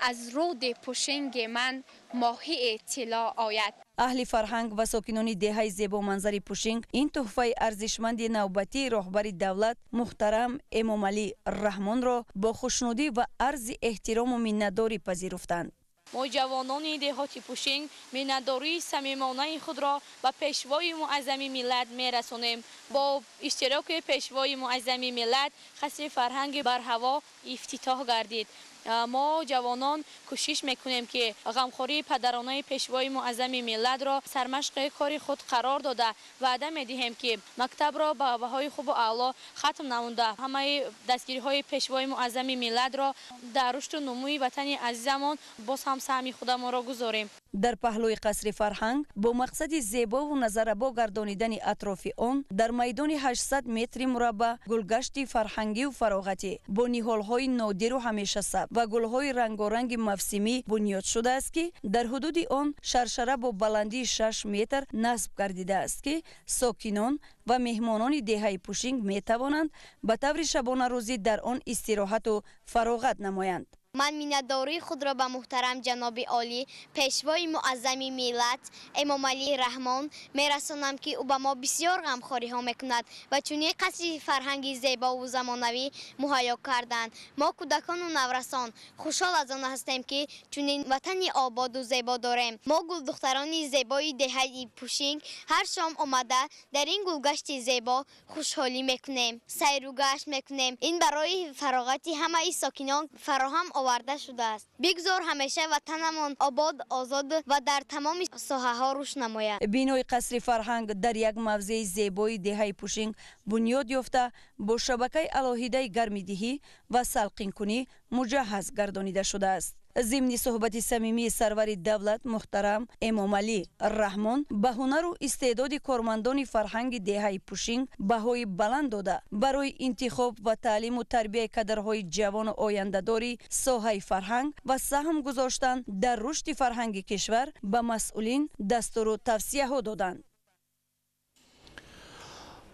аз руди Пушинги ман моҳии тилло ояд. Аҳли фарҳанг ва сокинони деҳаи зебоманзари Пушинг ин тӯҳфаи арзишманди навбатии роҳбари давлат муҳтарам Эмомалӣ Раҳмонро бо хушнудӣ ва арзи эҳтирому миннатдорӣ пазируфтанд. Мо ҷавонони деҳоти Пушинг миннатдории самимонаи худро ба пешвои муаззами миллат мерасонем. Бо иштироки пешвои муаззами миллат қасри фарҳанги барҳаво ифтитоҳ гардид. Мо ҷавонон кӯшиш мекунем, ки ғамхории падаронаи пешвои муаззами миллатро сармашқи кори худ қарор дода, ваъда медиҳем, ки мактабро ба баҳои хубу аъло хатм намуда, ҳамаи дастгириҳои пешвои муаззами миллатро дар рушду нумӯи ватани азизамон боз ҳам саҳми худамонро гузорем. Дар паҳлӯи қасри фарҳанг бо мақсади зебову назаррабо гардонидани атрофи он дар майдони 800 метри мураббаъ гулгашти фарҳангию фароғатӣ бо ниҳолҳои нодиру ҳамешасабз ва гулҳои рангоранги мавсимӣ бунёд шудааст, ки дар ҳудуди он шаршара бо баландии 6 метр насб гардидааст, ки сокинон ва меҳмонони деҳаи Пушинг метавонанд ба таври шабонарӯзӣ дар он истироҳату фароғат намоянд. Ман миннатдории худро ба муҳтарам ҷаноби олӣ, пешвои муаззами миллат Эмомалӣ Раҳмон мерасонам, ки ӯ ба мо бисёр ғамхориҳо мекунад ва чунин қасри фарҳанги зебову замонавӣ муҳайё карданд. Мо кӯдакону наврасон хушҳол аз он ҳастем, ки чунин ватани ободу зебо дорем. Мо гулдухтарони зебои деҳаи Пушинг ҳар шом омада дар ин гулгашти зебо хушҳолӣ мекунем, сайру гашт мекунем. Ин барои фароғати ҳамаи сокинон фароҳам оварда шудааст. Бигзор ҳамеша ватанамон обод, озод ва дар тамоми соҳаҳо рушд намояд. Бинои қасри фарҳанг дар як мавзеи зебои деҳаи Пушинг бунёд ёфта, бо шабакаи алоҳидаи гармидиҳӣ ва салқинкунӣ муҷаҳҳаз гардонида шудааст. Зимни суҳбати самимии сарвари давлат муҳтарам Эмомалӣ Раҳмон ба ҳунару истеъдоди кормандони фарҳанги деҳаи Пушинг баҳои баланд дода, барои интихоб ва таълиму тарбияи кадрҳои ҷавону ояндадори соҳаи фарҳанг ва саҳм гузоштан дар рушди фарҳанги кишвар ба масъулин дастуру тавсияҳо доданд.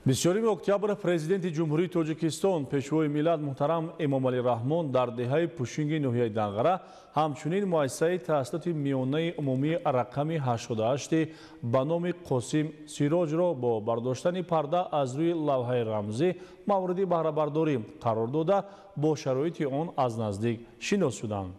24 октябр президенти Ҷумҳурии Тоҷикистон, пешвои миллат муҳтарам Эмомалӣ Раҳмон дар деҳаи Пушинги ноҳияи Данғара ҳамчунин муассисаи таҳсилоти миёнаи умумии рақами 88 ба номи Қосим Сироҷро бо бардоштани парда аз рӯи лавҳаи рамзӣ мавриди баҳрабардорӣ қарор дода, бо шароити он аз наздик шинос шуданд.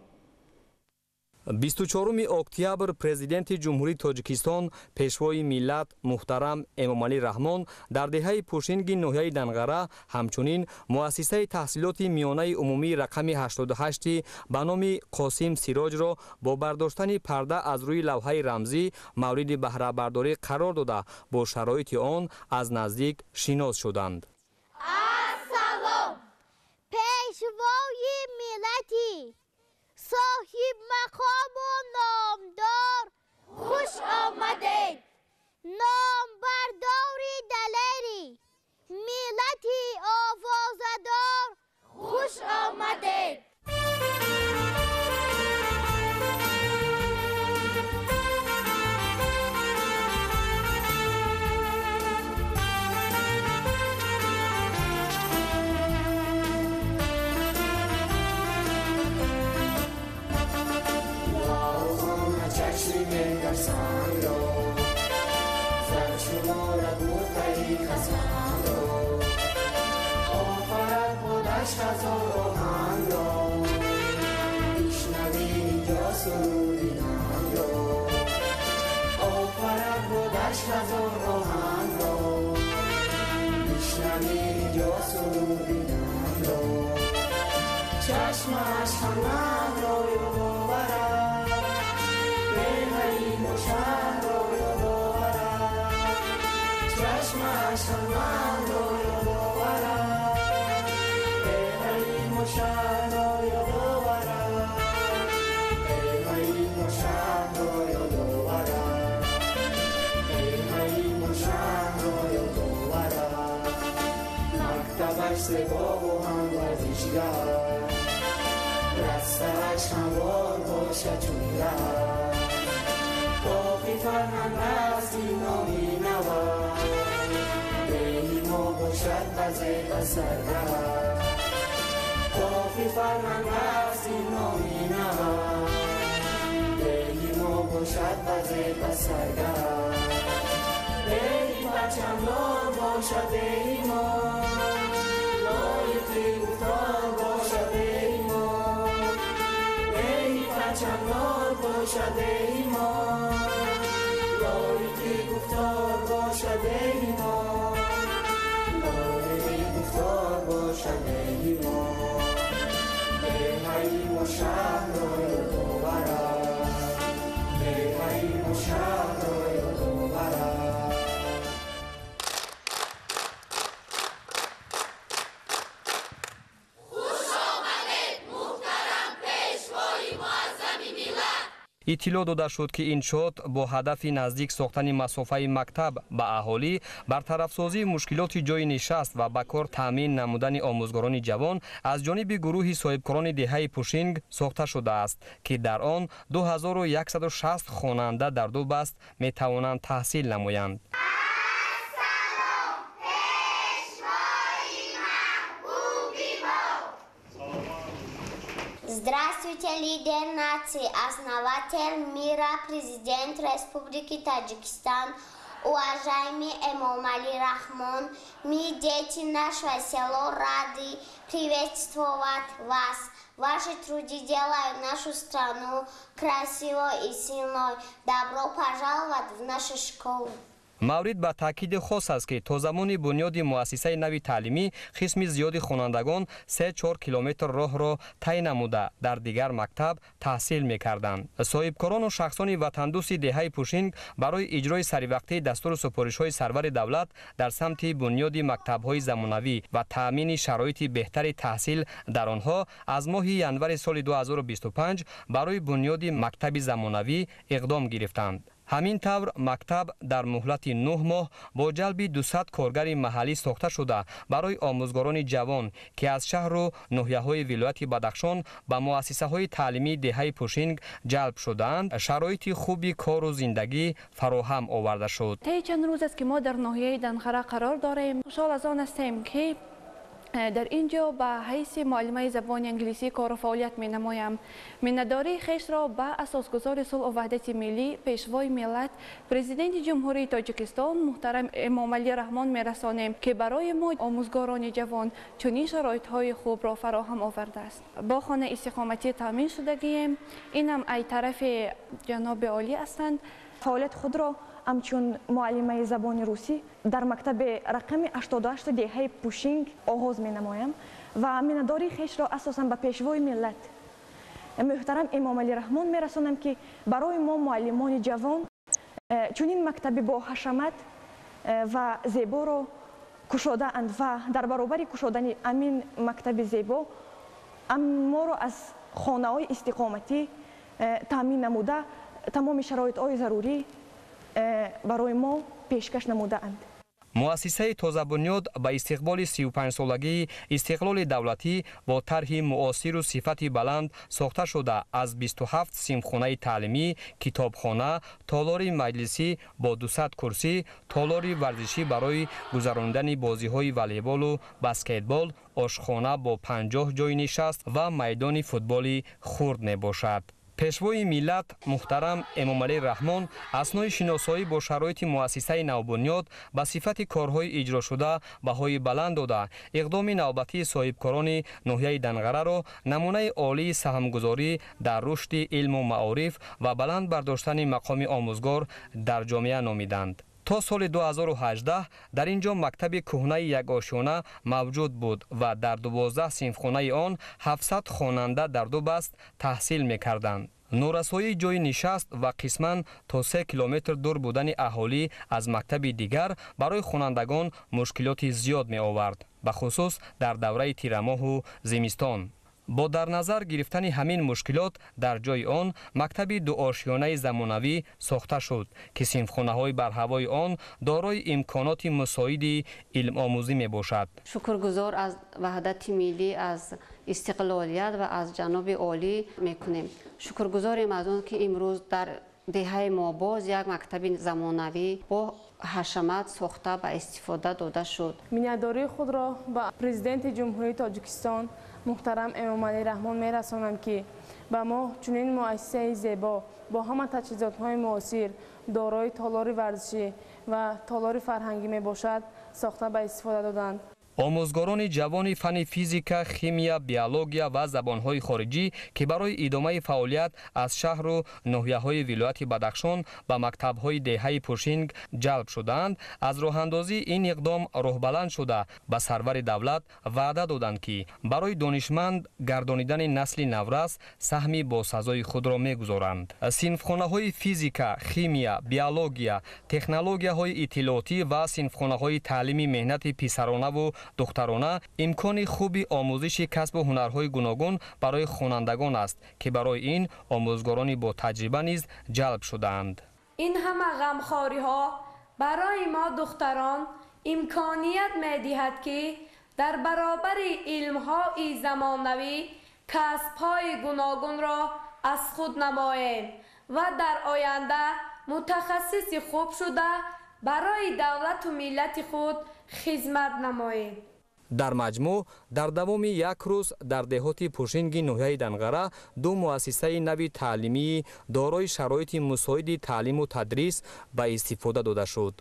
24 октябр президенти Ҷумҳурии Тоҷикистон, пешвои миллат муҳтарам Эмомалӣ Раҳмон дар деҳаи Пушинги ноҳияи Данғара ҳамчунин муассисаи таҳсилоти миёнаи умумии рақами 88 ба номи Қосим Сироҷро бо бардоштани парда аз рӯи лавҳаи рамзӣ мавриди баҳрабардорӣ қарор дода, бо шароити он аз наздик шинос шуданд. Ассалом, пешвои миллати соҳиб мақому номдор, хуш омадед. Номбардори далери миллати овозадор, хуш омадед. چشمش خندم را یاد آورد، به حریم و شهر را یاد آورد. چشمش خندم را یاد آورد، به حریم و شهر را یاد آورد. به حریم و شهر را یاد آورد، به حریم و شهر را یاد آورد. مکتبش زیبا و هم ورزشگاه، رسته‌اش هموار باشد چون ره. باقی فرهنگ است این نامی نود، دهی ما باشد وضع بسرت. باقی فرهنگ است این نامی نود، دهی ما باشد وضع بسرت. دهی پرچمدار باشد دهی ما، لایقی گفتار باشد دهی ما. پرچمدار باشد ای ما، لایقی گفتار باشد ای ما. لایقی گفتار باشد ای ما. به Деҳаи мо шаҳрро ёдовар аст, деҳаи мо шаҳрро ёдовар аст. Иттилоъ дода шуд, ки иншоот бо ҳадафи наздик сохтани масофаи мактаб ба аҳолӣ, бартарафсозии мушкилоти ҷойи нишаст ва ба кор таъмин намудани омӯзгорони ҷавон аз ҷониби гурӯҳи соҳибкорони деҳаи Пушинг сохта шудааст, ки дар он 2160 хонанда дар ду баст метавонанд таҳсил намоянд. Здравствуйте, лидер нации, основатель мира, президент Республики Таджикистан, уважаемый Эмомали Рахмон. Мы, дети нашего села, рады приветствовать вас. Ваши труды делают нашу страну красивой и сильной. Добро пожаловать в нашу школу. Маврид ба таъкиди хос аст, ки то замони бунёди муассисаи нави таълимӣ қисми зиёди хонандагон 3-4 километр роҳро тай намуда дар дигар мактаб таҳсил мекарданд. Соҳибкорону шахсони ватандӯсти деҳаи Пушинг барои иҷрои саривақтии дастуру супоришҳои сарвари давлат дар самти бунёди мактабҳои замонавӣ ва таъмини шароити беҳтари таҳсил дар онҳо аз моҳи январи соли 2025 барои бунёди мактаби замонавӣ иқдом гирифтанд. Ҳамин тавр мактаб дар муҳлати 9 моҳ бо ҷалби 200 коргари маҳаллӣ сохта шуда барои омӯзгорони ҷавон, ки аз шаҳру ноҳияҳои вилояти Бадахшон ба муассисаҳои таълимии деҳаи Пушинг ҷалб шудаанд, шароити хуби кору зиндагӣ фароҳам оварда шуд. Таи чанд рӯз аст, ки мо дар ноҳияи Данғара қарор дорем. Хушҳол аз он ҳастем, ки дар ин ҷо ба ҳайси муаллимаи забони англисӣ кору фаъолият менамоям. Миннатдории хешро ба асосгузори сулҳу ваҳдати миллӣ, пешвои миллат, президенти Ҷумҳурии Тоҷикистон муҳтарам Эмомалӣ Раҳмон мерасонем, ки барои мо омӯзгорони ҷавон чунин шароитҳои хубро фароҳам овардааст. Бо хонаи истиқоматӣ таъмин шудагием. Инам ай тарафи ҷаноби олӣ ҳастанд. Фаъолияти худро ҳамчун муаллимаи забони русӣ дар мактаби рақами 88 деҳаи Пушинг оғоз менамоям ва миннатдории хешро асосан ба пешвои миллат муҳтарам Эмомалӣ Раҳмон мерасонам, ки барои мо муаллимони ҷавон чунин мактаби бо ҳашамат ва зеборо кушодаанд ва дар баробари кушодани ҳамин мактаби зебо моро аз хонаҳои истиқоматӣ таъмин намуда тамоми шароитҳои зарурӣ барои мо пешкаш намудаанд. Муассисаи тозабунёд ба истиқболи 35-солагии истиқлоли давлатӣ бо тарҳи муосиру сифати баланд сохта шуда аз 27 синфхонаи таълимӣ, китобхона, толори маҷлисӣ бо 200 курсӣ, толори варзишӣ барои гузаронидани бозиҳои волейболу баскетбол, ошхона бо 50 ҷойи нишаст ва майдони футболи хурд мебошад. Пешвои миллат муҳтарам Эмомалӣ Раҳмон аснои шиносоӣ бо шароити муассисаи навбунёд ба сифати корҳои иҷрошуда баҳои баланд дода, иқдоми навбатии соҳибкорони ноҳияи Данғараро намунаи олии саҳмгузорӣ дар рушди илму маориф ва баланд бардоштани мақоми омӯзгор дар ҷомеа номиданд. То соли 2018 дар ин ҷо мактаби кӯҳнаи якошёна мавҷуд буд ва дар 12 синфхонаи он 700 хонанда дар ду баст таҳсил мекарданд. Норасоии ҷойи нишаст ва қисман то 3 километр дур будани аҳолӣ аз мактаби дигар барои хонандагон мушкилоти зиёд меовард, бахусус дар давраи тирамоҳу зимистон. Бо дар назар гирифтани ҳамин мушкилот дар ҷои он мактаби дуошёнаи замонавӣ сохта шуд, ки синфхонаҳои барҳавои он дорои имконоти мусоиди илмомӯзӣ мебошад. Шукргузор аз ваҳдати миллӣ, аз истиқлолият ва аз ҷаноби олӣ мекунем. Шукргузорем аз он, ки имрӯз дар деҳаи мо боз як мактаби замонавӣ бо ҳашамат сохта ба истифода дода шуд. Миннатдории худро ба президенти Ҷумҳурии Тоҷикистон муҳтарам Эмомалӣ Раҳмон мерасонам, ки ба мо чунин муассисаи зебо бо ҳама таҷҳизотҳои муосир, дорои толори варзишӣ ва толори фарҳангӣ мебошад, сохта ба истифода доданд. Омӯзгорони ҷавони фанни физика, химия, биология ва забонҳои хориҷӣ, ки барои идомаи фаъолият аз шаҳру ноҳияҳои вилояти Бадахшон ба мактабҳои деҳаи Пушинг ҷалб шудаанд, аз роҳандозии ин иқдом роҳбаланд шуда, ба сарвари давлат ваъда доданд, ки барои донишманд гардонидани насли наврас саҳми босазои худро мегузоранд. Синфхонаҳои физика, химия, биология, технологияҳои иттилоотӣ ва синфхонаҳои таълими меҳнати писаронаву духтарона имкони хуби омӯзиши касбу ҳунарҳои гуногун барои хонандагон аст, ки барои ин омӯзгорони ботаҷриба низ ҷалб шудаанд. Ин ҳама ғамхориҳо барои мо духтарон имконият медиҳад, ки дар баробари илмҳои замонавӣ касбҳои гуногунро аз худ намоем ва дар оянда мутахассиси хуб шуда барои давлату миллати худ хизмат намоем. Дар маҷмӯъ дар давоми як рӯз дар деҳоти Пушинги ноҳияи Данғара ду муассисаи нави таълимии дорои шароити мусоиди таълиму тадрис ба истифода дода шуд.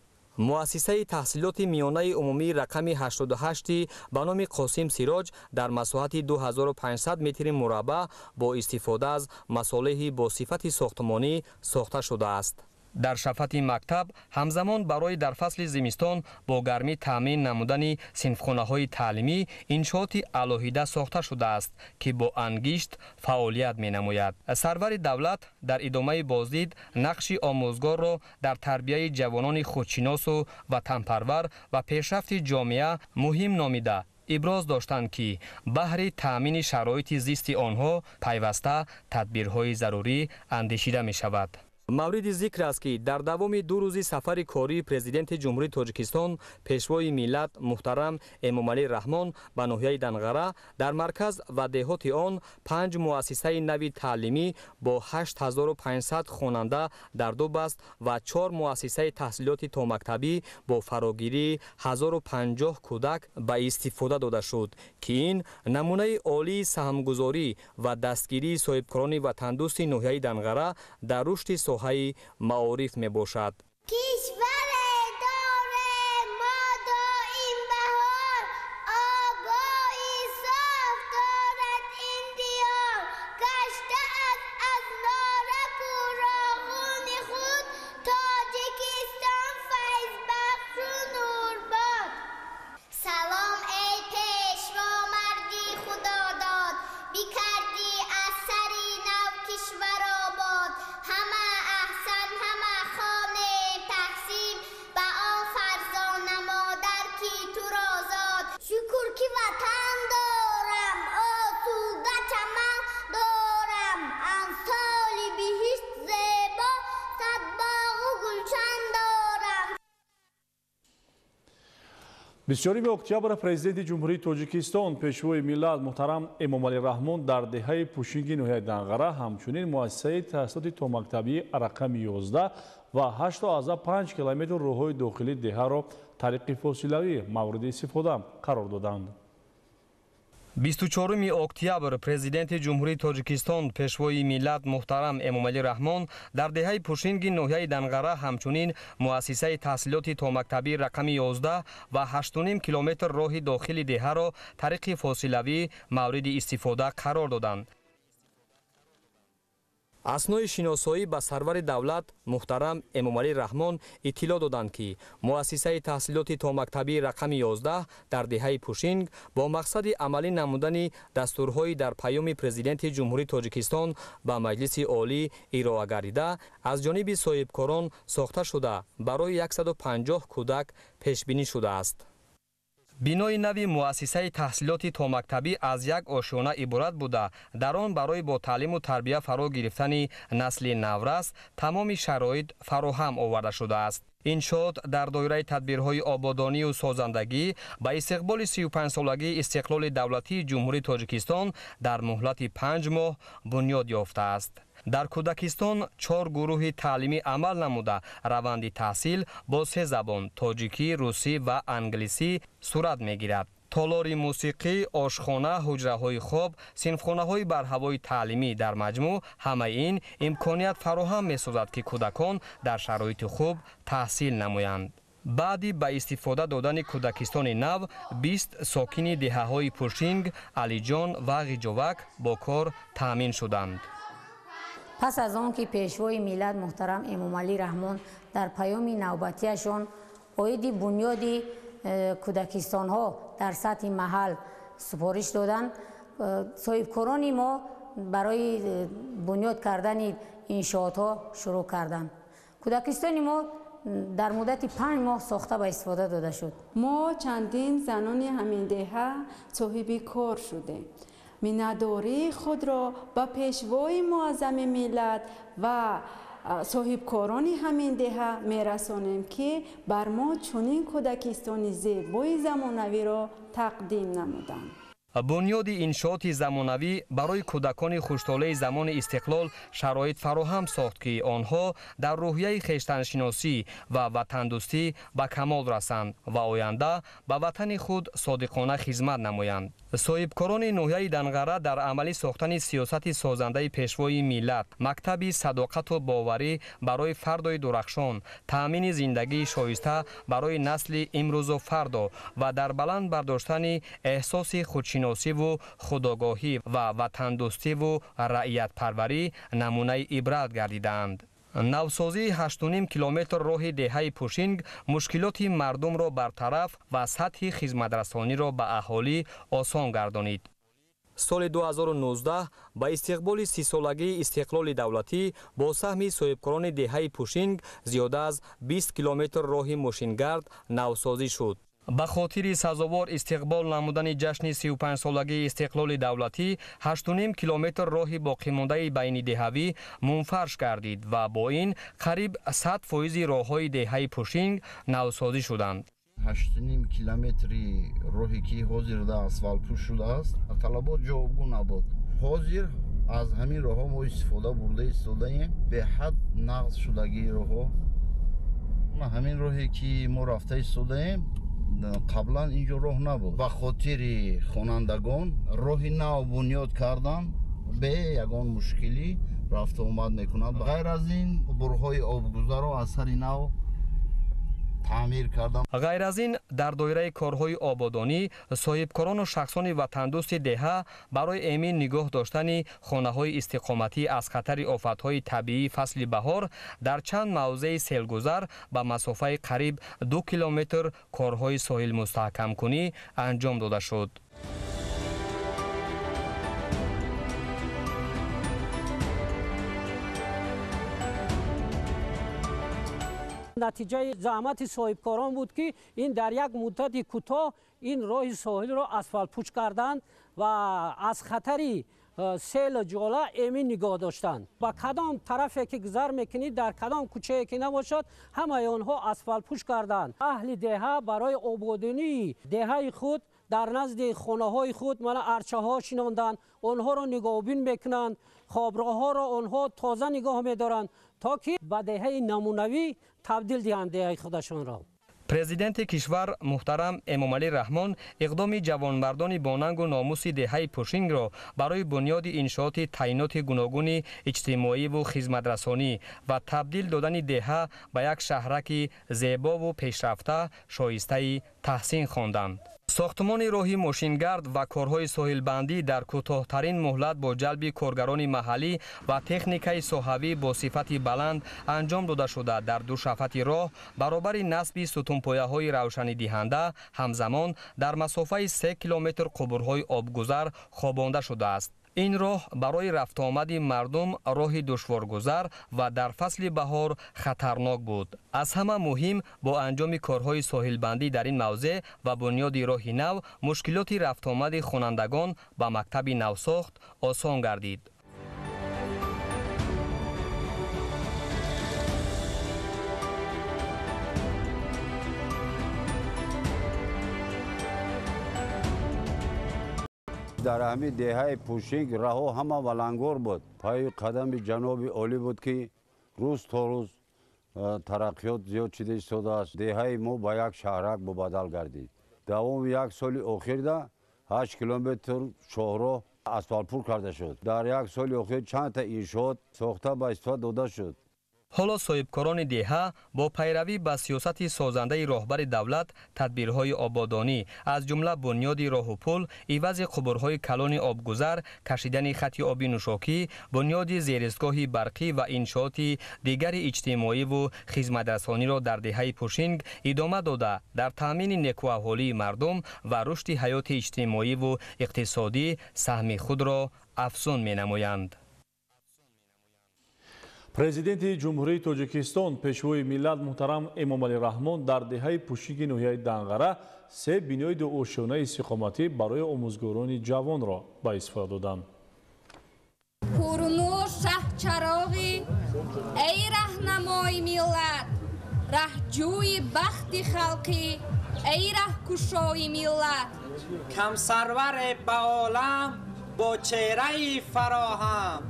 Муассисаи таҳсилоти миёнаи умумии рақами 88 ба номи Қосим Сироҷ дар масоҳати 2500 метри мураббаъ бо истифода аз масолеҳи бо сифати сохтмонӣ сохта шудааст. Дар шафати мактаб ҳамзамон барои дар фасли зимистон бо гармӣ таъмин намудани синфхонаҳои таълимӣ иншооти алоҳида сохта шудааст, ки бо ангишт фаъолият менамояд. Сарвари давлат дар идомаи боздид нақши омӯзгорро дар тарбияи ҷавонони худшиносу ватанпарвар ва пешрафти ҷомеа муҳим номида, иброз доштанд, ки баҳри таъмини шароити зисти онҳо пайваста тадбирҳои зарурӣ андешида мешавад. Мавриди зикр аст, ки дар давоми ду рӯзи сафари кории Президенти Ҷумҳурии Тоҷикистон, Пешвои миллат муҳтарам Эмомалӣ Раҳмон ба ноҳияи Данғара дар марказ ва деҳоти он панҷ муассисаи нави таълимӣ бо 8500 хонанда дар ду баст ва чор муассисаи таҳсилоти томактабӣ бо фарогирии 1050 кӯдак ба истифода дода шуд, ки ин намунаи олии саҳмгузорӣ ва дастгирии соҳибкорони ватандӯсти ноҳияи Данғара дар рушди соҳаи маориф мебошад. Кишваре дорем мо доим баҳор, обои соф дорад ин диёр, гашта аз нораку роғуни худ, Тоҷикистон файзбахшу нурбод. Салом эй пешво, марди худодод, бикардӣ аз сари нав кишвар обод. Ҳама аҳсан, ҳама хонем таҳсин, ба он фарзона модар, ки туро зод. Шукр, ки ватан дорам, осуда чаман дорам, амсоли биҳишт зебо, сад боғу гулшан дорам. 24 октябр Президенти Ҷумҳурии Тоҷикистон, Пешвои миллат муҳтарам Эмомалӣ Раҳмон дар деҳаи Пушинги ноҳияи Данғара ҳамчунин муассисаи таҳсилоти томактабии рақами 11 ва 8,5 километр роҳҳои дохилии деҳаро тариқи фосилавӣ мавриди истифода қарор доданд. 24 октябр Президенти Ҷумҳурии Тоҷикистон, Пешвои миллат муҳтарам Эмомалӣ Раҳмон дар деҳаи Пушинги ноҳияи Данғара ҳамчунин муассисаи таҳсилоти томактабӣ рақами 11 ва 8,5 километр роҳи дохили деҳаро тариқи фосилавӣ мавриди истифода қарор доданд. Аснои шиносоӣ ба сарвари давлат муҳтарам Эмомалӣ Раҳмон иттилоъ доданд, ки муассисаи таҳсилоти томактабии рақами 11 дар деҳаи Пушинг бо мақсади амалӣ намудани дастурҳои дар паёми Президенти Ҷумҳурии Тоҷикистон ба Маҷлиси Олӣ ироа гардида аз ҷониби соҳибкорон сохта шуда барои 150 кӯдак пешбинӣ шудааст. Бинои нави муассисаи таҳсилоти томактабӣ аз як ошёна иборат буда, дар он барои бо таълиму тарбия фаро гирифтани насли наврас тамоми шароит фароҳам оварда шудааст. Иншоот дар доираи тадбирҳои ободонию созандагӣ ба истиқболи 35-солагии истиқлоли давлатии Ҷумҳурии Тоҷикистон дар муҳлати 5 моҳ бунёд ёфтааст. Дар кӯдакистон 4 гурӯҳи таълимӣ амал намуда, раванди таҳсил бо 3 забон тоҷикӣ, русӣ ва англисӣ сурат мегирад. Толори мусиқӣ, ошхона, ҳуҷраҳои хоб, синфхонаҳои барҳавои таълимӣ дар маҷмӯъ ҳамаи ин имконият фароҳам месозад, ки кӯдакон дар шароити хуб таҳсил намоянд. Баъди ба истифода додани кӯдакистони нав, 20 сокини деҳаҳои Пушинг, Алиҷон ва Ғиҷовак бо кор таъмин шуданд. Пас аз он ки Пешвои миллат муҳтарам Эмомалӣ Раҳмон дар паёми навбатиашон оиди бунёди кӯдакистонҳо дар сатҳи маҳал супориш доданд, соҳибкорони мо барои бунёд кардани иншоотҳо шурӯъ карданд. Кӯдакистони мо дар муддати 5 моҳ сохта ба истифода дода шуд. Мо чандин занони ҳамин деҳа соҳиби кор шудем. Миннатдории худро ба Пешвои муаззами миллат ва соҳибкорони ҳамин деҳа мерасонем, ки бар мо чунин кӯдакистони зебои замонавиро тақдим намуданд. Бунёди иншооти замонавӣ барои кӯдакони хуштолеи замони истиқлол шароит фароҳам сохт, ки онҳо дар рӯҳияи хештаншиносӣ ва ватандӯстӣ ба камол расанд ва оянда ба ватани худ содиқона хизмат намоянд. Соҳибкорони ноҳияи Данғара дар амалӣ сохтани сиёсати созандаи Пешвои миллат, мактаби садоқату боварӣ барои фардои дурахшон, таъмини зиндагии шоиста барои насли имрӯзу фардо ва дар баланд бардоштани эҳсоси худшиносиву худогоҳӣ ва ватандӯстиву раиятпарварӣ намунаи ибрат гардидаанд. Навсозии 8,5 километр роҳи деҳаи Пушинг мушкилоти мардумро бартараф ва сатҳи хизматрасониро ба аҳолӣ осон гардонид. Соли 2019 ба истиқболи 30-солагии истиқлоли давлатӣ бо саҳми соҳибкорони деҳаи Пушинг зиёда аз 20 километр роҳи мошингард навсозӣ шуд. Ба хотири сазовор истиқбол намудани ҷашни 35-солагии истиқлоли давлатӣ 8,5 километр роҳи боқимондаи байнидеҳавӣ мунфарш гардид ва бо ин қариб 100% роҳҳои деҳаи Пушинг навсозӣ шуданд. 8,5 километри роҳе ки ҳозир дар асфалтпӯш шудааст, талабот ҷавобгӯ набуд. Ҳозир аз ҳамин роҳҳо мо истифода бурда истодаем. Беҳад нағз шудагии роҳҳо. Ҳамин роҳе ки мо рафта истодаем, қаблан инҷо роҳ набуд. Ба хотири хонандагон роҳи нав бунёд кардан, бе ягон мушкилӣ рафту омад мекунанд. Ғайр аз ин қубурҳои обгузарро аз сари нав таъмир кардам. Ғайр аз ин дар доираи корҳои ободонӣ соҳибкорону шахсони ватандӯсти деҳа барои эмин нигоҳ доштани хонаҳои истиқоматӣ аз хатари офатҳои табиии фасли баҳор дар чанд мавзеи селгузар ба масофаи қариб 2 километр корҳои соҳилмустаҳкамкунӣ анҷом дода шуд. Натиҷаи заҳмати соҳибкорон буд, ки ин дар як муддати кӯтоҳ ин роҳи соҳилро асфалтпӯш карданд ва аз хатари селу ҷола эмин нигоҳ доштанд. Ба кадом тарафе ки гузар мекунӣ, дар кадом кӯчае ки набошад, ҳамаи онҳо асфалтпӯш карданд. Аҳли деҳа барои ободонии деҳаи худ дар назди хонаҳои худ мана арчаҳо шинонданд, онҳоро нигоҳбин мекунанд, хоброҳҳоро онҳо тоза нигоҳ медоранд, то ки ба деҳаи намунавӣ табдил диҳанд деҳаи худашонро. Президенти кишвар муҳтарам Эмомалӣ Раҳмон иқдоми ҷавонмардони бонангу номуси деҳаи Пушингро барои бунёди иншооти таъиноти гуногуни иҷтимоиву хизматрасонӣ ва табдил додани деҳа ба як шаҳраки зебову пешрафта шоистаи таҳсин хонданд. Сохтмони роҳи мошингард ва корҳои соҳилбандӣ дар кӯтоҳтарин муҳлат бо ҷалби коргарони маҳаллӣ ва техникаи соҳавӣ бо сифати баланд анҷом дода шуда, дар ду шафати роҳ баробари насби сутунпояҳои равшанидиҳанда ҳамзамон дар масофаи 3 километр қубурҳои обгузар хобонда шудааст. Ин роҳ барои рафтуомади мардум роҳи душворгузар ва дар фасли баҳор хатарнок буд. Аз ҳама муҳим бо анҷоми корҳои соҳилбандӣ дар ин мавзеъ ва бунёди роҳи нав мушкилоти рафтуомади хонандагон ба мактаби навсохт осон гардид. Дар ҳамин деҳаи Пушинг раҳо ҳама валангор буд. Пайи қадами ҷаноби олӣ буд, ки рӯз то рӯз тараққиёт зиёд шуда истодааст. Деҳаи мо ба як шаҳрак мубаддал гардид. Давоми як соли охирда 8 километр шоҳроҳ асфалтпур карда шуд. Дар як соли охир чандта иншоот сохта ба истифода дода шуд. Ҳоло соҳибкорони деҳа бо пайравӣ ба сиёсати созандаи роҳбари давлат тадбирҳои ободонӣ, аз ҷумла бунёди роҳу пул, ивази қубурҳои калони обгузар, кашидани хати оби нӯшокӣ, бунёди зеристгоҳи барқӣ ва иншооти дигари иҷтимоиву хизматрасониро дар деҳаи Пушинг идома дода, дар таъмини некӯаҳолии мардум ва рушди ҳаёти иҷтимоиву иқтисодӣ саҳми худро афзун менамоянд. Президенти Ҷумҳурии Тоҷикистон, Пешвои миллат муҳтарам Эмомалӣ Раҳмон дар деҳаи Пушинги ноҳияи Данғара се бинои дуошёнаи истиқоматӣ барои омӯзгорони ҷавонро ба истифода доданд. Пурнур шаҳчароғӣ, эй раҳнамои миллат, раҳҷӯи бахти халқӣ, эй раҳкушои миллат. Камсарваре ба олам бо чеҳраи фароҳам,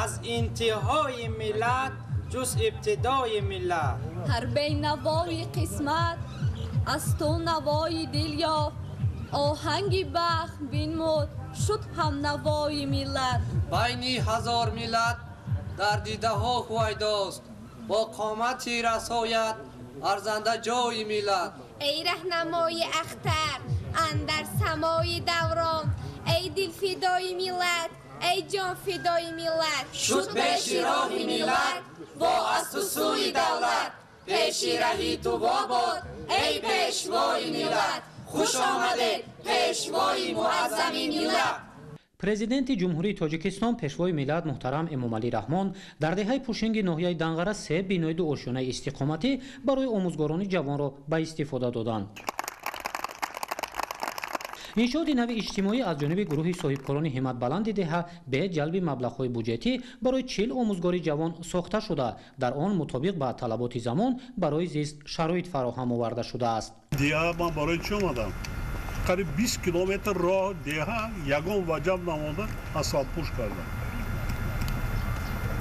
аз интиҳои миллат ҷуз ибтидои миллат. Ҳар бенавои қисмат аз ту навои дил ёфт, оҳанги бахт бинмуд шуд ҳамнавои миллат. Байни ҳазор миллат дар дидаҳо ҳувайдост, бо қомати расоят арзанда ҷои миллат. Эй раҳнамои ахтар андар самои даврон, эй дилфидои миллат, эй ҷонфидои миллат. Шуд пеши роҳи миллат бо асту сӯи давлат, пеши раҳи ту бобод, эй пешвои миллат. Хуш омадед, пешвои муаззами миллат. Президенти Ҷумҳурии Тоҷикистон, Пешвои миллат муҳтарам Эмомалӣ Раҳмон дар деҳаи Пушинги ноҳияи Данғара се бинои дуошёнаи истиқоматӣ барои омӯзгорони ҷавонро ба истифода доданд. Иншооти нави иҷтимоӣ аз ҷониби гурӯҳи соҳибкорони ҳимматбаланди деҳа бе ҷалби маблағҳои буҷетӣ барои 40 омӯзгори ҷавон сохта шуда, дар он мутобиқ ба талаботи замон барои зист шароит фароҳам оварда шудааст. Деҳа ман барои чӣ омадам? Қариб 20 километр роҳ деҳа ягон ваҷаб намонда асфалтпӯш кардам.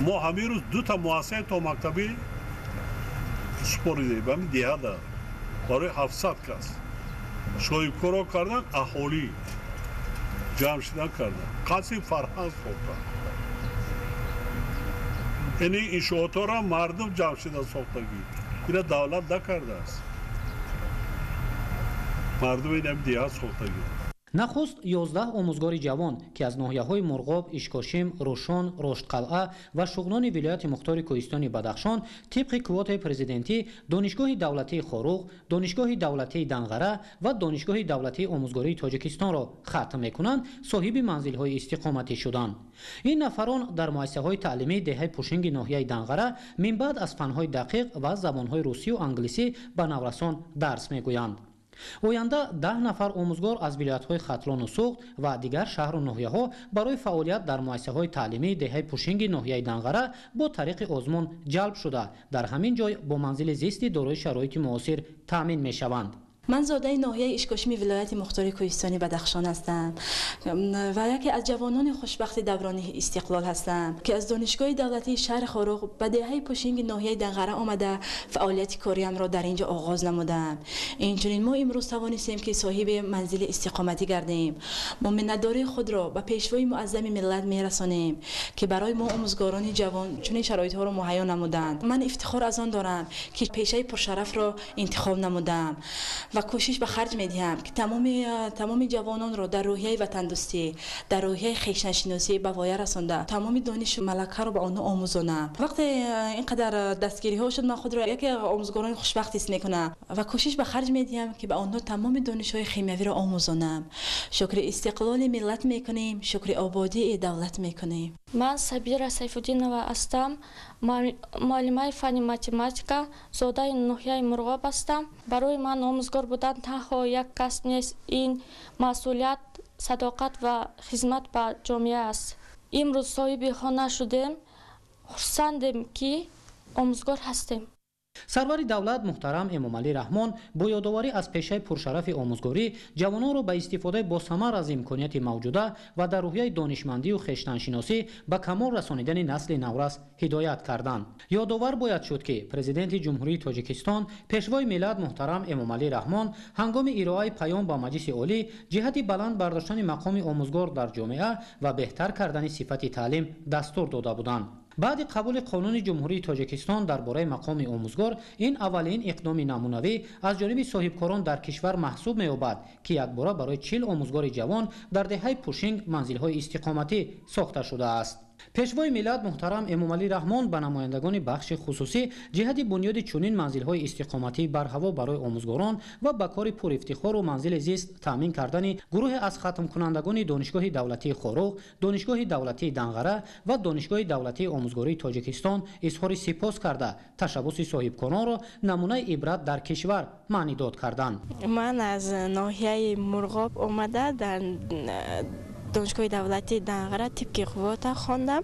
Мо ҳамин рӯз дута муассисаи томактабӣ супоридем ҳамин деҳада барои 700 кас. Соҳибкоро кардан, аҳолӣ ҷамъ шидан кардан, қасри фарҳанг сохтан. Яъне иншоотҳоро мардум ҷамъ шидан сохтагӣ, ина давлат накардааст, мардум инам деҳа сохтагӣ. Нахуст 11 омӯзгори ҷавон, ки аз ноҳияҳои Мурғоб, Ишкошим, Рӯшон, Роштқалъа ва Шуғнони вилояти мухтори Кӯҳистони Бадахшон тибқи квотаи президентӣ Донишгоҳи давлатии Хоруғ, Донишгоҳи давлатии Данғара ва Донишгоҳи давлатии омӯзгории Тоҷикистонро хатм мекунанд, соҳиби манзилҳои истиқоматӣ шуданд. Ин нафарон дар муассисаҳои таълимии деҳаи Пушинги ноҳияи Данғара минбаъд аз фанҳои дақиқ ва забонҳои русию англисӣ ба наврасон дарс мегӯянд. Оянда 10 нафар омӯзгор аз вилоятҳои Хатлону Суғд ва дигар шаҳру ноҳияҳо барои фаъолият дар муассисаҳои таълимии деҳаи Пушинги ноҳияи Данғара бо тариқи озмун ҷалб шуда, дар ҳамин ҷой бо манзили зисти дорои шароити муосир таъмин мешаванд. Ман зодаи ноҳияи Ишкошими вилояти мухтори Кӯҳистони Бадахшон ҳастам ва яке аз ҷавонони хушбахти даврони истиқлол ҳастам, ки аз Донишгоҳи давлатии шаҳри Хоруғ ба деҳаи Пушинги ноҳияи Данғара омада фаъолияти кориамро дар ин ҷо оғоз намудам. Инчунин мо имрӯз тавонистем, ки соҳиби манзили истиқоматӣ гардем. Мо миннатдории худро ба пешвои муаззами миллат мерасонем, ки барои мо омӯзгорони ҷавон чунин шароитҳоро муҳайё намуданд. Ман ифтихор аз он дорам, ки пешаи пуршарафро интихоб намудам ва кӯшиш ба харҷ медиҳам, ки тамоми ҷавононро дар рӯҳияи ватандӯстӣ, дар рӯҳияи хешнашиносӣ ба воя расонда, тамоми донишу малакаро ба онҳо омӯзонам. Вақте ин қадар дастгириҳо шуд, ман худро яке омӯзгорони хушбахт ҳис мекунам ва кӯшиш ба харҷ медиҳам, ки ба онҳо тамоми донишҳои химиявиро омӯзонам. Шукри истиқлоли миллат мекунем, шукри ободии давлат мекунем. Ман Сабира Сайфуддинова ҳастам, муаллимаи фанни математика, зодаи ноҳияи Мурғоб ҳастам. Барои ман омӯзгор будан танҳо як касб нест, ин масъулият, садоқат ва хизмат ба ҷомеа аст. Имрӯз соҳиби хона шудем, хурсандем, ки омӯзгор ҳастем. Сарвари давлат муҳтарам Эмомалӣ Раҳмон бо ёдоварӣ аз пешаи пуршарафи омӯзгорӣ ҷавононро ба истифодаи босамар аз имконияти мавҷуда ва дар рӯҳияи донишмандию хештаншиносӣ ба камол расонидани насли наврас ҳидоят карданд. Ёдовар бояд шуд, ки Президенти Ҷумҳурии Тоҷикистон, Пешвои миллат муҳтарам Эмомалӣ Раҳмон ҳангоми ироаи паём ба Маҷлиси Олӣ ҷиҳати баланд бардоштани мақоми омӯзгор дар ҷомеа ва беҳтар кардани сифати таълим дастур дода буданд. Баъди қабули қонуни Ҷумҳурии Тоҷикистон дар бораи мақоми омӯзгор, ин аввалин иқдоми намунавӣ аз ҷониби соҳибкорон дар кишвар маҳсуб меёбад, ки якбора барои 40 омӯзгори ҷавон дар деҳаи Пушинг манзилҳои истиқоматӣ сохта шудааст. Пешвои миллат муҳтарам Эмомалӣ Раҳмон ба намояндагони бахши хусусӣ ҷиҳати бунёди чунин манзилҳои истиқоматӣ барҳаво барои омӯзгорон ва ба кори пурифтихору манзили зист таъмин кардани гурӯҳе аз хатмкунандагони Донишгоҳи давлатии Хоруғ, Донишгоҳи давлатии Данғара ва Донишгоҳи давлатии омӯзгории Тоҷикистон изҳори сипос карда, ташаббуси соҳибкоронро намунаи ибрат дар кишвар маънидод карданд. Ман аз ноҳияи Мурғоб омада дар Донишгоҳи давлатии Данғара тибқи квота хондам.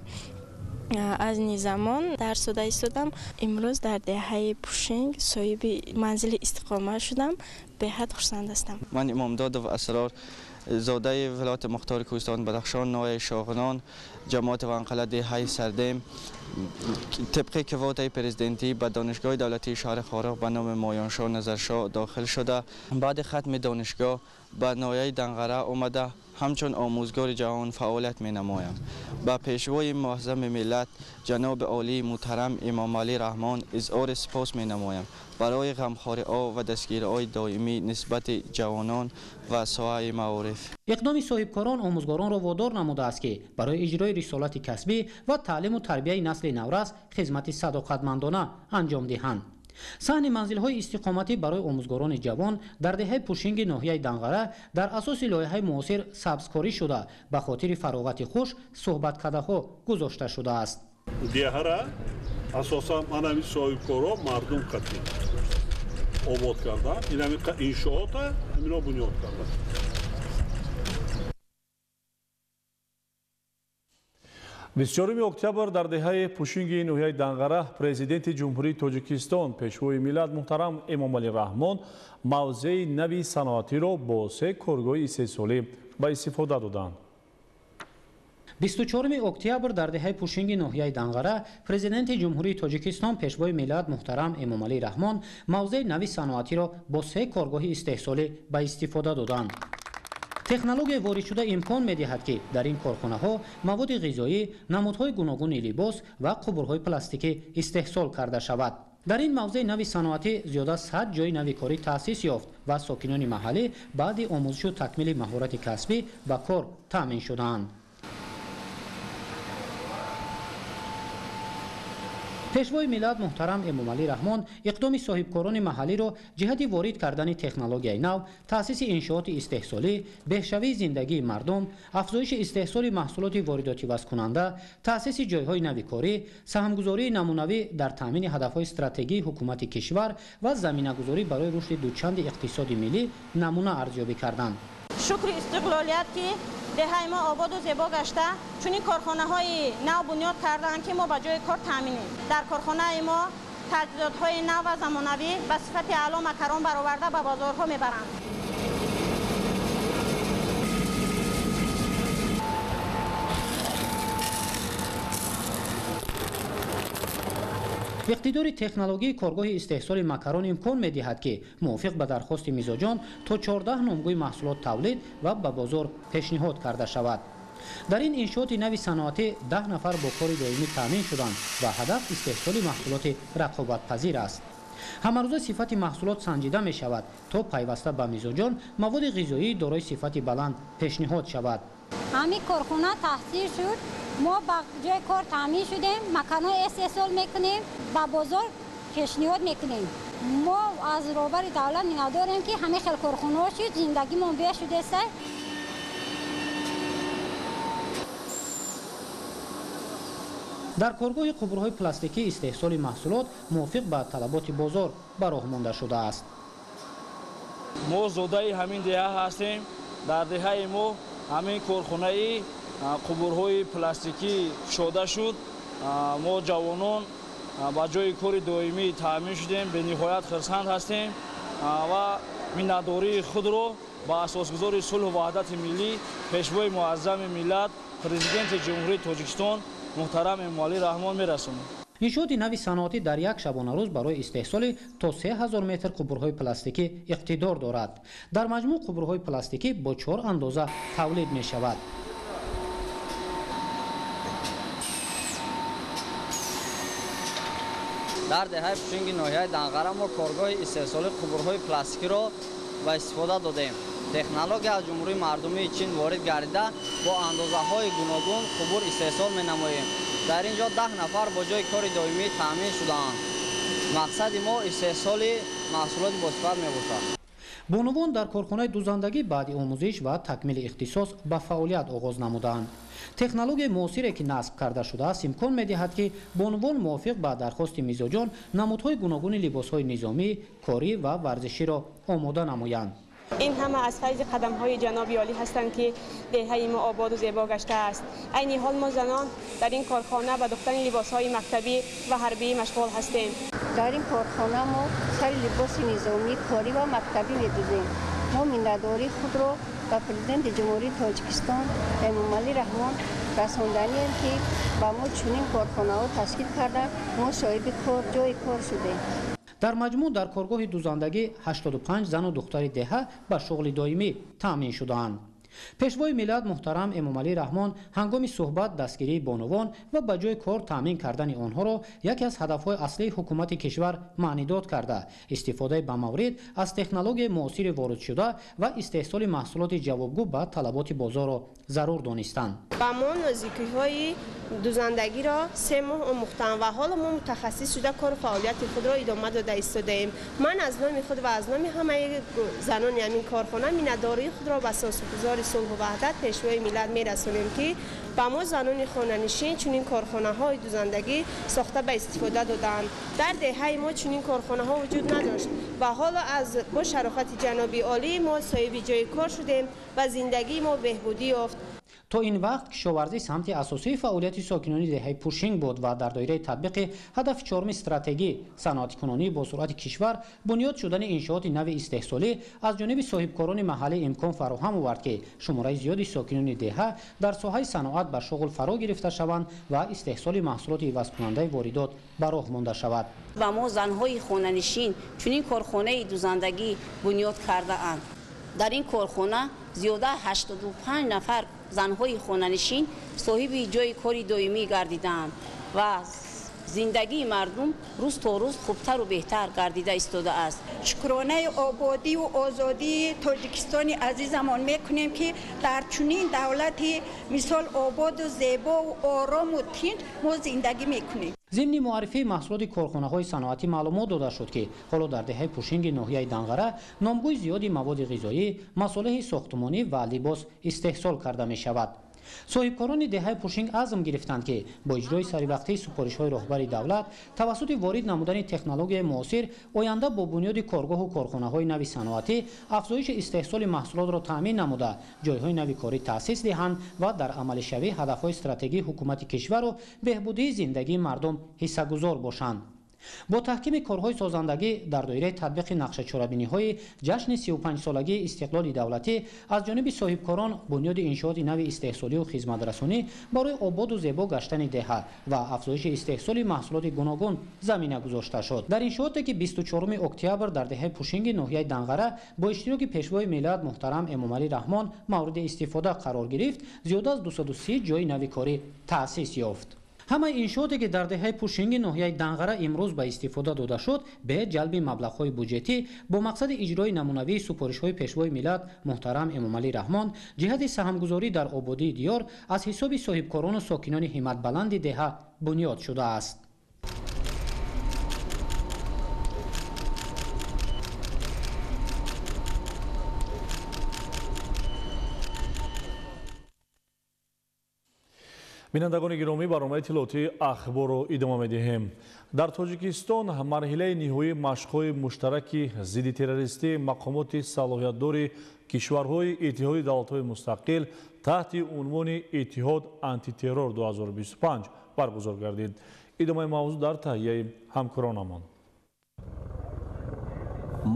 Аз ин замон дарс дода истодам. Имрӯз дар деҳаи Пушинг соҳиби манзили истиқомат шудам. Беҳад хурсанд ҳастам. Ман Имомдодов Асрор, зодаи вилояти мухтори Кӯҳистони Бадахшон, ноҳияи Шоғнон, ҷамоати Ванқала, деҳаи Сардем, тибқи квотаи президентӣ ба Донишгоҳи давлатии шаҳри Хоруғ ба номи Моёншоҳ Назаршоҳ дохил шуда, баъди хатми донишгоҳ ба ноҳияи Данғара омада ҳамчун омӯзгори ҷавон фаъолият менамоям. Ба пешвои муаззами миллат ҷаноби олии муҳтарам Эмомалӣ Раҳмон изҳори сипос менамоям барои ғамхориҳо ва дастгириҳои доимӣ нисбати ҷавонон ва соҳаи маориф. Иқдоми соҳибкорон омӯзгоронро водор намудааст, ки барои иҷрои рисолати касбӣ ва таълиму тарбияи насли наврас хизмати садоқатмандона анҷом диҳанд. Саҳни манзилҳои истиқоматӣ барои омӯзгорони ҷавон дар деҳаи Пушинги ноҳияи Данғара дар асоси лоиҳаи муосир сабзкорӣ шуда, ба хотири фароғати хуш суҳбаткадаҳо гузошта шудааст. Деҳара асосан ман ҳамин соҳибкоро мардум қатӣ обод кардан, ин ҳамин иншоота ҳамино бунёд кардан. 24 октябр дар деҳаи Пушинги ноҳияи Данғара президенти Ҷумҳурии Тоҷикистон пешвои миллат муҳтарам Эмомалӣ Раҳмон мавзеи нави саноатиро бо 3 коргоҳи истеҳсолӣ ба истифода доданд. 24 октябр дар деҳаи Пушинги ноҳияи Данғара президенти Ҷумҳурии Тоҷикистон пешвои миллат муҳтарам Эмомалӣ Раҳмон мавзеи нави саноатиро бо 3 коргоҳи истеҳсолӣ ба истифода доданд. Технологияи воридшуда имкон медиҳад, ки дар ин корхонаҳо маводи ғизоӣ, намудҳои гуногуни либос ва қубурҳои пластикӣ истеҳсол карда шавад. Дар ин мавзеи нави саноатӣ зиёда 100 ҷойи нави корӣ таъсис ёфт ва сокинони маҳаллӣ баъди омӯзишу такмили маҳорати касбӣ ба кор таъмин шудаанд. Пешвои миллат муҳтарам Эмомалӣ Раҳмон иқдоми соҳибкорони маҳаллиро ҷиҳати ворид кардани технологияи нав, таъсиси иншооти истеҳсолӣ, беҳшавии зиндагии мардум, афзоиши истеҳсоли маҳсулоти воридотивазкунанда, таъсиси ҷойҳои нави корӣ, саҳмгузории намунавӣ дар таъмини ҳадафҳои стратегии ҳукумати кишвар ва заминагузорӣ барои рушди дучанди иқтисоди миллӣ намуна арзёбӣ карданд. Шукри истиқлолият, ки деҳаи мо ободу зебо гашта, чунин корхонаҳои нав бунёд карданд, ки мо ба ҷои кор таъминем. Дар корхонаи мо таҷҳизотҳои нав ва замонавӣ ба сифати аъло макарон бароварда ба бозорҳо мебаранд. Иқтидори технологии коргоҳи истеҳсоли макарон имкон медиҳад, ки мувофиқ ба дархости мизоҷон то 14 номгӯи маҳсулот тавлид ва ба бозор пешниҳод карда шавад. Дар ин иншооти нави саноатӣ 10 нафар бо кори доимӣ таъмин шуданд ва ҳадаф истеҳсоли маҳсулоти рақобатпазир аст. Ҳамарӯза сифати маҳсулот санҷида мешавад, то пайваста ба мизоҷон маводи ғизоии дорои сифати баланд пешниҳод шавад. Ҳамин корхона таҳсил шуд, мо ба ҷои кор таъмин шудем, макарон истеҳсол мекунем, ба бозор пешниҳод мекунем. Мо аз роҳбари давлат миннатдорем, ки ҳамин хел корхонаҳо шуд, зиндагимон беҳ шудааст. Дар коргоҳи қубурҳои пластикӣ истеҳсоли маҳсулот мувофиқ ба талаботи бозор ба роҳ монда шудааст. Мо зодаи ҳамин деҳа ҳастем. Дар деҳаи мо ҳамин корхонаи қубурҳои пластикӣ кушода шуд. Мо ҷавонон ба ҷои кори доимӣ таъмин шудем, бениҳоят хурсанд ҳастем ва миннатдории худро ба асосгузори сулҳу ваҳдати миллӣ, пешвои муаззами миллат, президенти Ҷумҳурии Тоҷикистон муҳтарам Эмомалӣ Раҳмон мерасонем. Иншооти нави саноатӣ дар як шабонарӯз барои истеҳсоли то 3000 метр қубурҳои пластикӣ иқтидор дорад. Дар маҷмӯъ қубурҳои пластикӣ бо 4 андоза тавлид мешавад. Дар деҳаи Пушинги ноҳияи Данғара мо коргоҳи истеҳсоли қубурҳои пластикиро ба истифода додем. Технология аз Ҷумҳурии Мардумии Чин ворид гардида, бо андозаҳои гуногун қубур истеҳсол менамоем. Дар ин ҷо 10 нафар бо ҷои кори доимӣ таъмин шудаанд. Мақсади мо истеҳсоли маҳсулоти босифат мебошад. Бонувон дар корхонаи дузандагӣ баъди омӯзиш ва такмили ихтисос ба фаъолият оғоз намуданд. Технологияи муосире, ки насб карда шудааст, имкон медиҳад, ки бонувон мувофиқ ба дархости мизоҷон намудҳои гуногуни либосҳои низомӣ, корӣ ва варзиширо омода намоянд. Ин ҳама аз файзи қадамҳои ҷаноби олӣ ҳастанд, ки деҳаи мо ободу зебо гаштааст. Айни ҳол мо занон дар ин корхона ба духтани либосҳои мактабӣ ва ҳарбӣ машғул ҳастем. Дар ин корхона мо сари либоси низомӣ, корӣ ва мактабӣ медӯзем. Мо миннатдории худро ба Президенти Ҷумҳурии Тоҷикистон Эмомалӣ Раҳмон расонданием, ки ба мо чунин корхонаҳо ташкил карданд, мо соҳиби кор, ҷои кор шудем. Дар маҷмӯъ дар коргоҳи дузандагӣ 85 зану духтари деҳа ба шуғли доимӣ таъмин шудаанд. Пешвои миллат муҳтарам Эмомалӣ Раҳмон ҳангоми суҳбат дастгирии бонувон ва ба ҷои кор таъмин кардани онҳоро яке аз ҳадафҳои аслии ҳукумати кишвар маънидод карда, истифодаи ба маврид аз технологияи муосири воридшуда ва истеҳсоли маҳсулоти ҷавобгӯ ба талаботи бозорро зарур донистанд. Ба мо нозикиҳои дузандагиро 3 моҳ омӯхтам ва ҳоло мо мутахассис шуда кору фаъолияти худро идома дода истодаем. Ман аз номи худ ва аз номи ҳамаи занони ҳамин корхона миннатдории худро ба асосгузори сулҳу ваҳдат, Пешвои миллат мерасонем, ки ба мо занони хонанишин чунин корхонаҳои дузандагӣ сохта ба истифода додаанд. Дар деҳаи мо чунин корхонаҳо вуҷуд надошт ва ҳоло аз бо шарофати ҷаноби олӣ мо соҳиби ҷои кор шудем ва зиндагии мо беҳбудӣ ёфт. То ин вақт кишоварзӣ самти асосии фаъолияти сокинони деҳаи Пушинг буд ва дар доираи татбиқи ҳадафи чоруми стратегӣ саноатикунонӣ бо суръати кишвар бунёд шудани иншооти нави истеҳсолӣ аз ҷониби соҳибкорони маҳаллӣ имкон фароҳам овард, ки шумораи зиёди сокинони деҳа дар соҳаи саноат ба шуғл фаро гирифта шаванд ва истеҳсоли маҳсулоти ивазкунандаи воридот ба роҳ монда шавад. Ба мо занҳои хонанишин чунин корхонаи дузандагӣ бунёд кардаанд. Дар ин корхона зиёда 85 нафар занҳои хонанишин соҳиби ҷои кори доимӣ гардидаанд ва зиндагии мардум рӯз то рӯз хубтару беҳтар гардида истодааст. Шукронаи ободиву озодии Тоҷикистони азизамон мекунем, ки дар чунин давлати мисол ободу зебову орому тинҷ мо зиндагӣ мекунем. Зимни муаррифии маҳсулоти корхонаҳои саноатӣ маълумот дода шуд, ки ҳоло дар деҳаи Пушинги ноҳияи Данғара номгӯи зиёди маводи ғизоӣ, масолеҳи сохтумонӣ ва либос истеҳсол карда мешавад. Соҳибкорони деҳаи Пушинг азм гирифтанд, ки бо иҷрои саривақтии супоришҳои роҳбари давлат тавассути ворид намудани технологияи муосир оянда бо бунёди коргоҳу корхонаҳои нави саноатӣ афзоиши истеҳсоли маҳсулотро таъмин намуда, ҷойҳои нави корӣ таъсис диҳанд ва дар амалишавии ҳадафҳои стратегии ҳукумати кишвару беҳбудии зиндагии мардум ҳиссагузор бошанд. Бо таҳкими корҳои созандагӣ дар доираи татбиқи нақшачорабиниҳои ҷашни 35-солагии истиқлоли давлатӣ аз ҷониби соҳибкорон бунёди иншооти нави истеҳсолию хизматрасонӣ барои ободу зебо гаштани деҳа ва афзоиши истеҳсоли маҳсулоти гуногун замина гузошта шуд. Дар иншооте, ки 24 октябр дар деҳаи Пушинги ноҳияи Данғара бо иштироки Пешвои миллат муҳтарам Эмомалӣ Раҳмон мавриди истифода қарор гирифт, зиёда аз 230 ҷои нави корӣ таъсис ёфт. Ҳамаи иншооте, ки дар деҳаи Пушинги ноҳияи Данғара имрӯз ба истифода дода шуд, бе ҷалби маблағҳои буҷетӣ бо мақсади иҷрои намунавии супоришҳои Пешвои миллат муҳтарам Эмомалӣ Раҳмон ҷиҳати саҳмгузорӣ дар ободии диёр аз ҳисоби соҳибкорону сокинони ҳимматбаланди деҳа бунёд шудааст. Бинандагони гиромӣ, барномаи иттилоотии ахборро идома медиҳем. Дар Тоҷикистон марҳилаи ниҳоии машқҳои муштараки зидди террористӣ мақомоти салоҳиятдори кишварҳои Иттиҳоди давлатҳои мустақил таҳти унвони Иттиҳод антитеррор 2025 баргузор гардид. Идомаи мавзӯъ дар таҳияи ҳамкоронамон.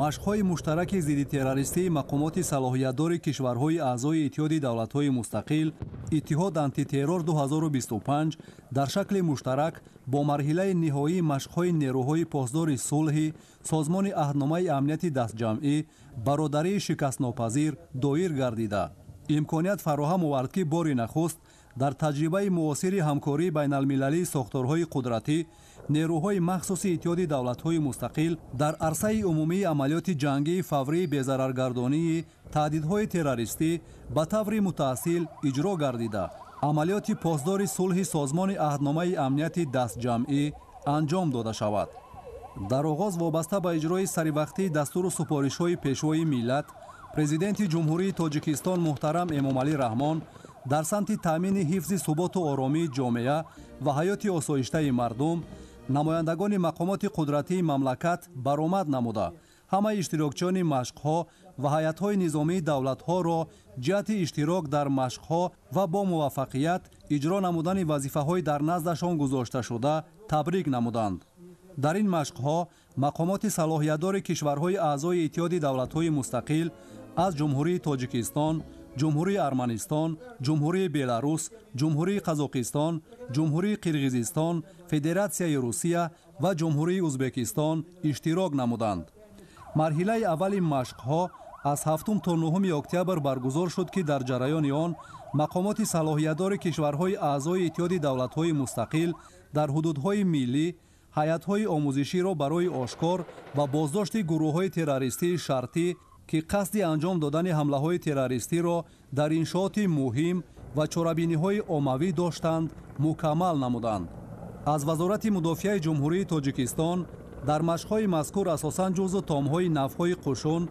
Машқҳои муштараки зидди террористии мақомоти салоҳиятдори кишварҳои аъзои Иттиҳоди давлатҳои мустақил Иттиҳод антитеррор 2025 дар шакли муштарак бо марҳилаи ниҳоии машқҳои нерӯҳои посдори сулҳи Созмони аҳдномаи амнияти дастҷамъӣ бародарии шикастнопазир доир гардида, имконият фароҳам овард, ки бори нахуст дар таҷрибаи муосири ҳамкории байналмилалии сохторҳои қудратӣ Нерӯҳои махсуси Иттиҳоди давлатҳои мустақил дар арсаи умумии амалиёти ҷангии фаврии безараргардонии таҳдидҳои террористӣ ба таври мутаасsil иҷро гардида, амалиёти посдори сулҳи Созмони аҳдномаи амнияти дастҷамъӣ анҷом дода шавад. Дар оғоз вобаста ба иҷрои саривақтии дастуру супоришҳои Пешвои миллат, Президенти Ҷумҳурии Тоҷикистон муҳтарам Эмомалӣ Раҳмон дар самти таъмини ҳифзи суботу оромии ҷомеа ва ҳаёти осоиштаи мардум, намояндагони мақомоти қудратии мамлакат баромад намуда, ҳамаи иштирокчиёни машқҳо ва ҳайатҳои низомии давлатҳоро ҷиҳати иштирок дар машқҳо ва бо муваффақият иҷро намудани вазифаҳои дар наздашон гузошташуда табрик намуданд. Дар ин машқҳо мақомоти салоҳиятдори кишварҳои аъзои Иттиҳоди давлатҳои мустақил аз Ҷумҳурии Тоҷикистон, Ҷумҳурии Арманистон, Ҷумҳурии Беларус, Ҷумҳурии Қазоқистон, Ҷумҳурии Қирғизистон, Федератсияи Русия ва Ҷумҳурии Узбекистон иштирок намуданд. Марҳилаи аввали машқҳо аз 7 то 9 октябр баргузор шуд, ки дар ҷараёни он мақомоти салоҳиятдори кишварҳои аъзои Иттиҳоди давлатҳои мустақил дар ҳудудҳои миллӣ ҳайатҳои омӯзиширо барои ошкор ва боздошти гурӯҳҳои террористии шартӣ, ки қасди анҷом додани ҳамлаҳои террористиро дар иншооти муҳим ва чорабиниҳои оммавӣ доштанд, мукаммал намуданд. Аз Вазорати мудофиаи Ҷумҳурии Тоҷикистон дар машқҳои мазкур асосан ҷузъу томҳои навҳои қушун,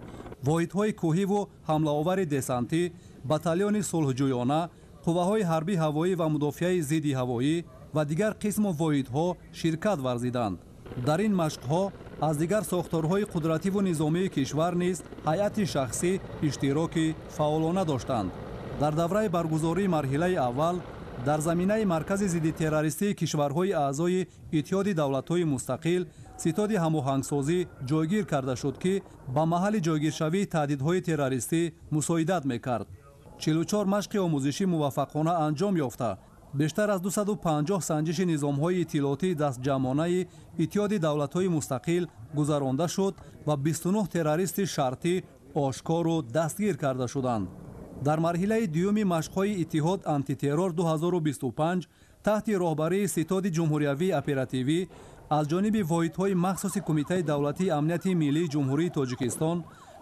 воҳидҳои кӯҳиву ҳамлаовари десантӣ, батальони сулҳҷӯёна, қувваҳои ҳарбӣ ҳавоӣ ва мудофиаи зидди ҳавоӣ ва дигар қисму воҳидҳо ширкат варзиданд. Дар ин машқҳо аз дигар сохторҳои қудративу низомии кишвар низ ҳайати шахсӣ иштироки фаъолона доштанд. Дар давраи баргузории марҳилаи аввал дар заминаи маркази зиддитеррористии кишварҳои аъзои Иттиҳоди давлатҳои мустақил ситоди ҳамоҳангсозӣ ҷойгир карда шуд, ки ба маҳалли ҷойгиршавии таҳдидҳои террористӣ мусоидат мекард. 44 машқи омӯзишӣ муваффақона анҷом ёфта, бештар аз 250 санҷиши низомҳои иттилоотии дастҷамъонаи Иттиҳоди давлатҳои мустақил гузаронда шуд ва 29 террористи шартӣ ошкору дастгир карда шуданд. Дар марҳилаи дуюми машқҳои Иттиҳод антитеррор 2025 таҳти роҳбарии Ситоди ҷумҳуриявии оперативӣ аз ҷониби воҳидҳои махсуси Кумитаи давлатии амнияти миллии Ҷумҳурии Тоҷикистон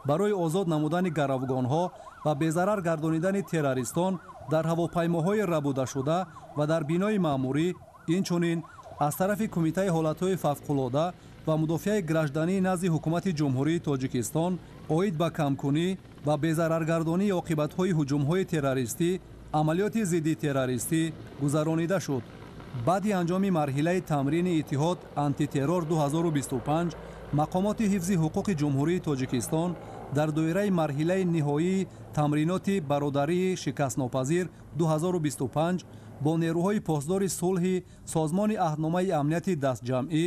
барои озод намудани гаравгонҳо ва безарар гардонидани террористон дар ҳавопаймоҳои рабудашуда ва дар бинои маъмурӣ, инчунин аз тарафи Кумитаи ҳолатҳои фавқулода ва мудофиаи граждании назди Ҳукумати Ҷумҳурии Тоҷикистон оид ба камкунӣ ва безараргардонии оқибатҳои ҳуҷумҳои террористӣ амалиёти зидди террористӣ гузаронида шуд. Баъди анҷоми марҳилаи тамрини Иттиҳод антитеррор 2025 мақомоти ҳифзи ҳуқуқи Ҷумҳурии Тоҷикистон дар доираи марҳилаи ниҳоии тамриноти бародарии шикастнопазир 2025 бо нерӯҳои посдори сулҳи Созмони аҳдномаи амнияти дастҷамъӣ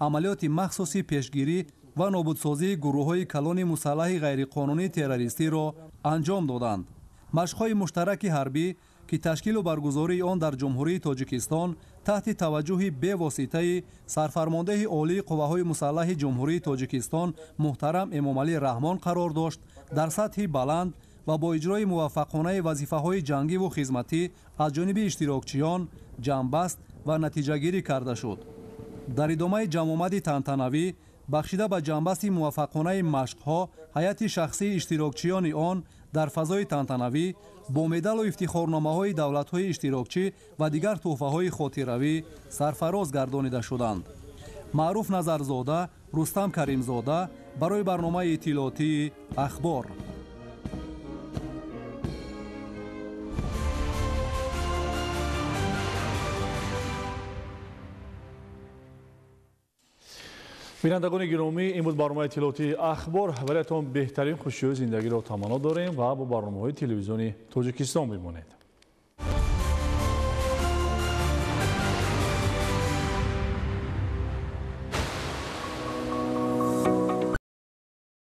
амалиёти махсуси пешгирӣ ва нобудсозии гурӯҳҳои калони мусаллаҳи ғайриқонунии террористиро анҷом доданд. Машқҳои муштараки ҳарбӣ, ки ташкилу баргузории он дар Ҷумҳурии Тоҷикистон таҳти таваҷҷӯҳи бевоситаи сарфармондеҳи олии қувваҳои мусаллаҳи Ҷумҳурии Тоҷикистон муҳтарам Эмомалӣ Раҳмон қарор дошт, дар сатҳи баланд ва бо иҷрои муваффақонаи вазифаҳои ҷангиву хизматӣ аз ҷониби иштирокчиён ҷамъбаст ва натиҷагирӣ карда шуд. Дар идомаи ҷамъомади тантанавӣ бахшида ба ҷамъбасти муваффақонаи машқҳо ҳайати шахсии иштирокчиёни он дар фазои тантанавӣ бо медалу ифтихорномаҳои давлатҳои иштирокчӣ ва дигар тӯҳфаҳои хотиравӣ сарфароз гардонида шуданд. Маъруф Назарзода, Рустам Каримзода барои барномаи иттилоотии Ахбор. Бинандагони гиромӣ, ин буд барномаи иттилоотии Ахбор. Бароятон беҳтарин хушиҳои зиндагиро таманно дорем ва бо барномаҳои телевизиони Тоҷикистон бимонед.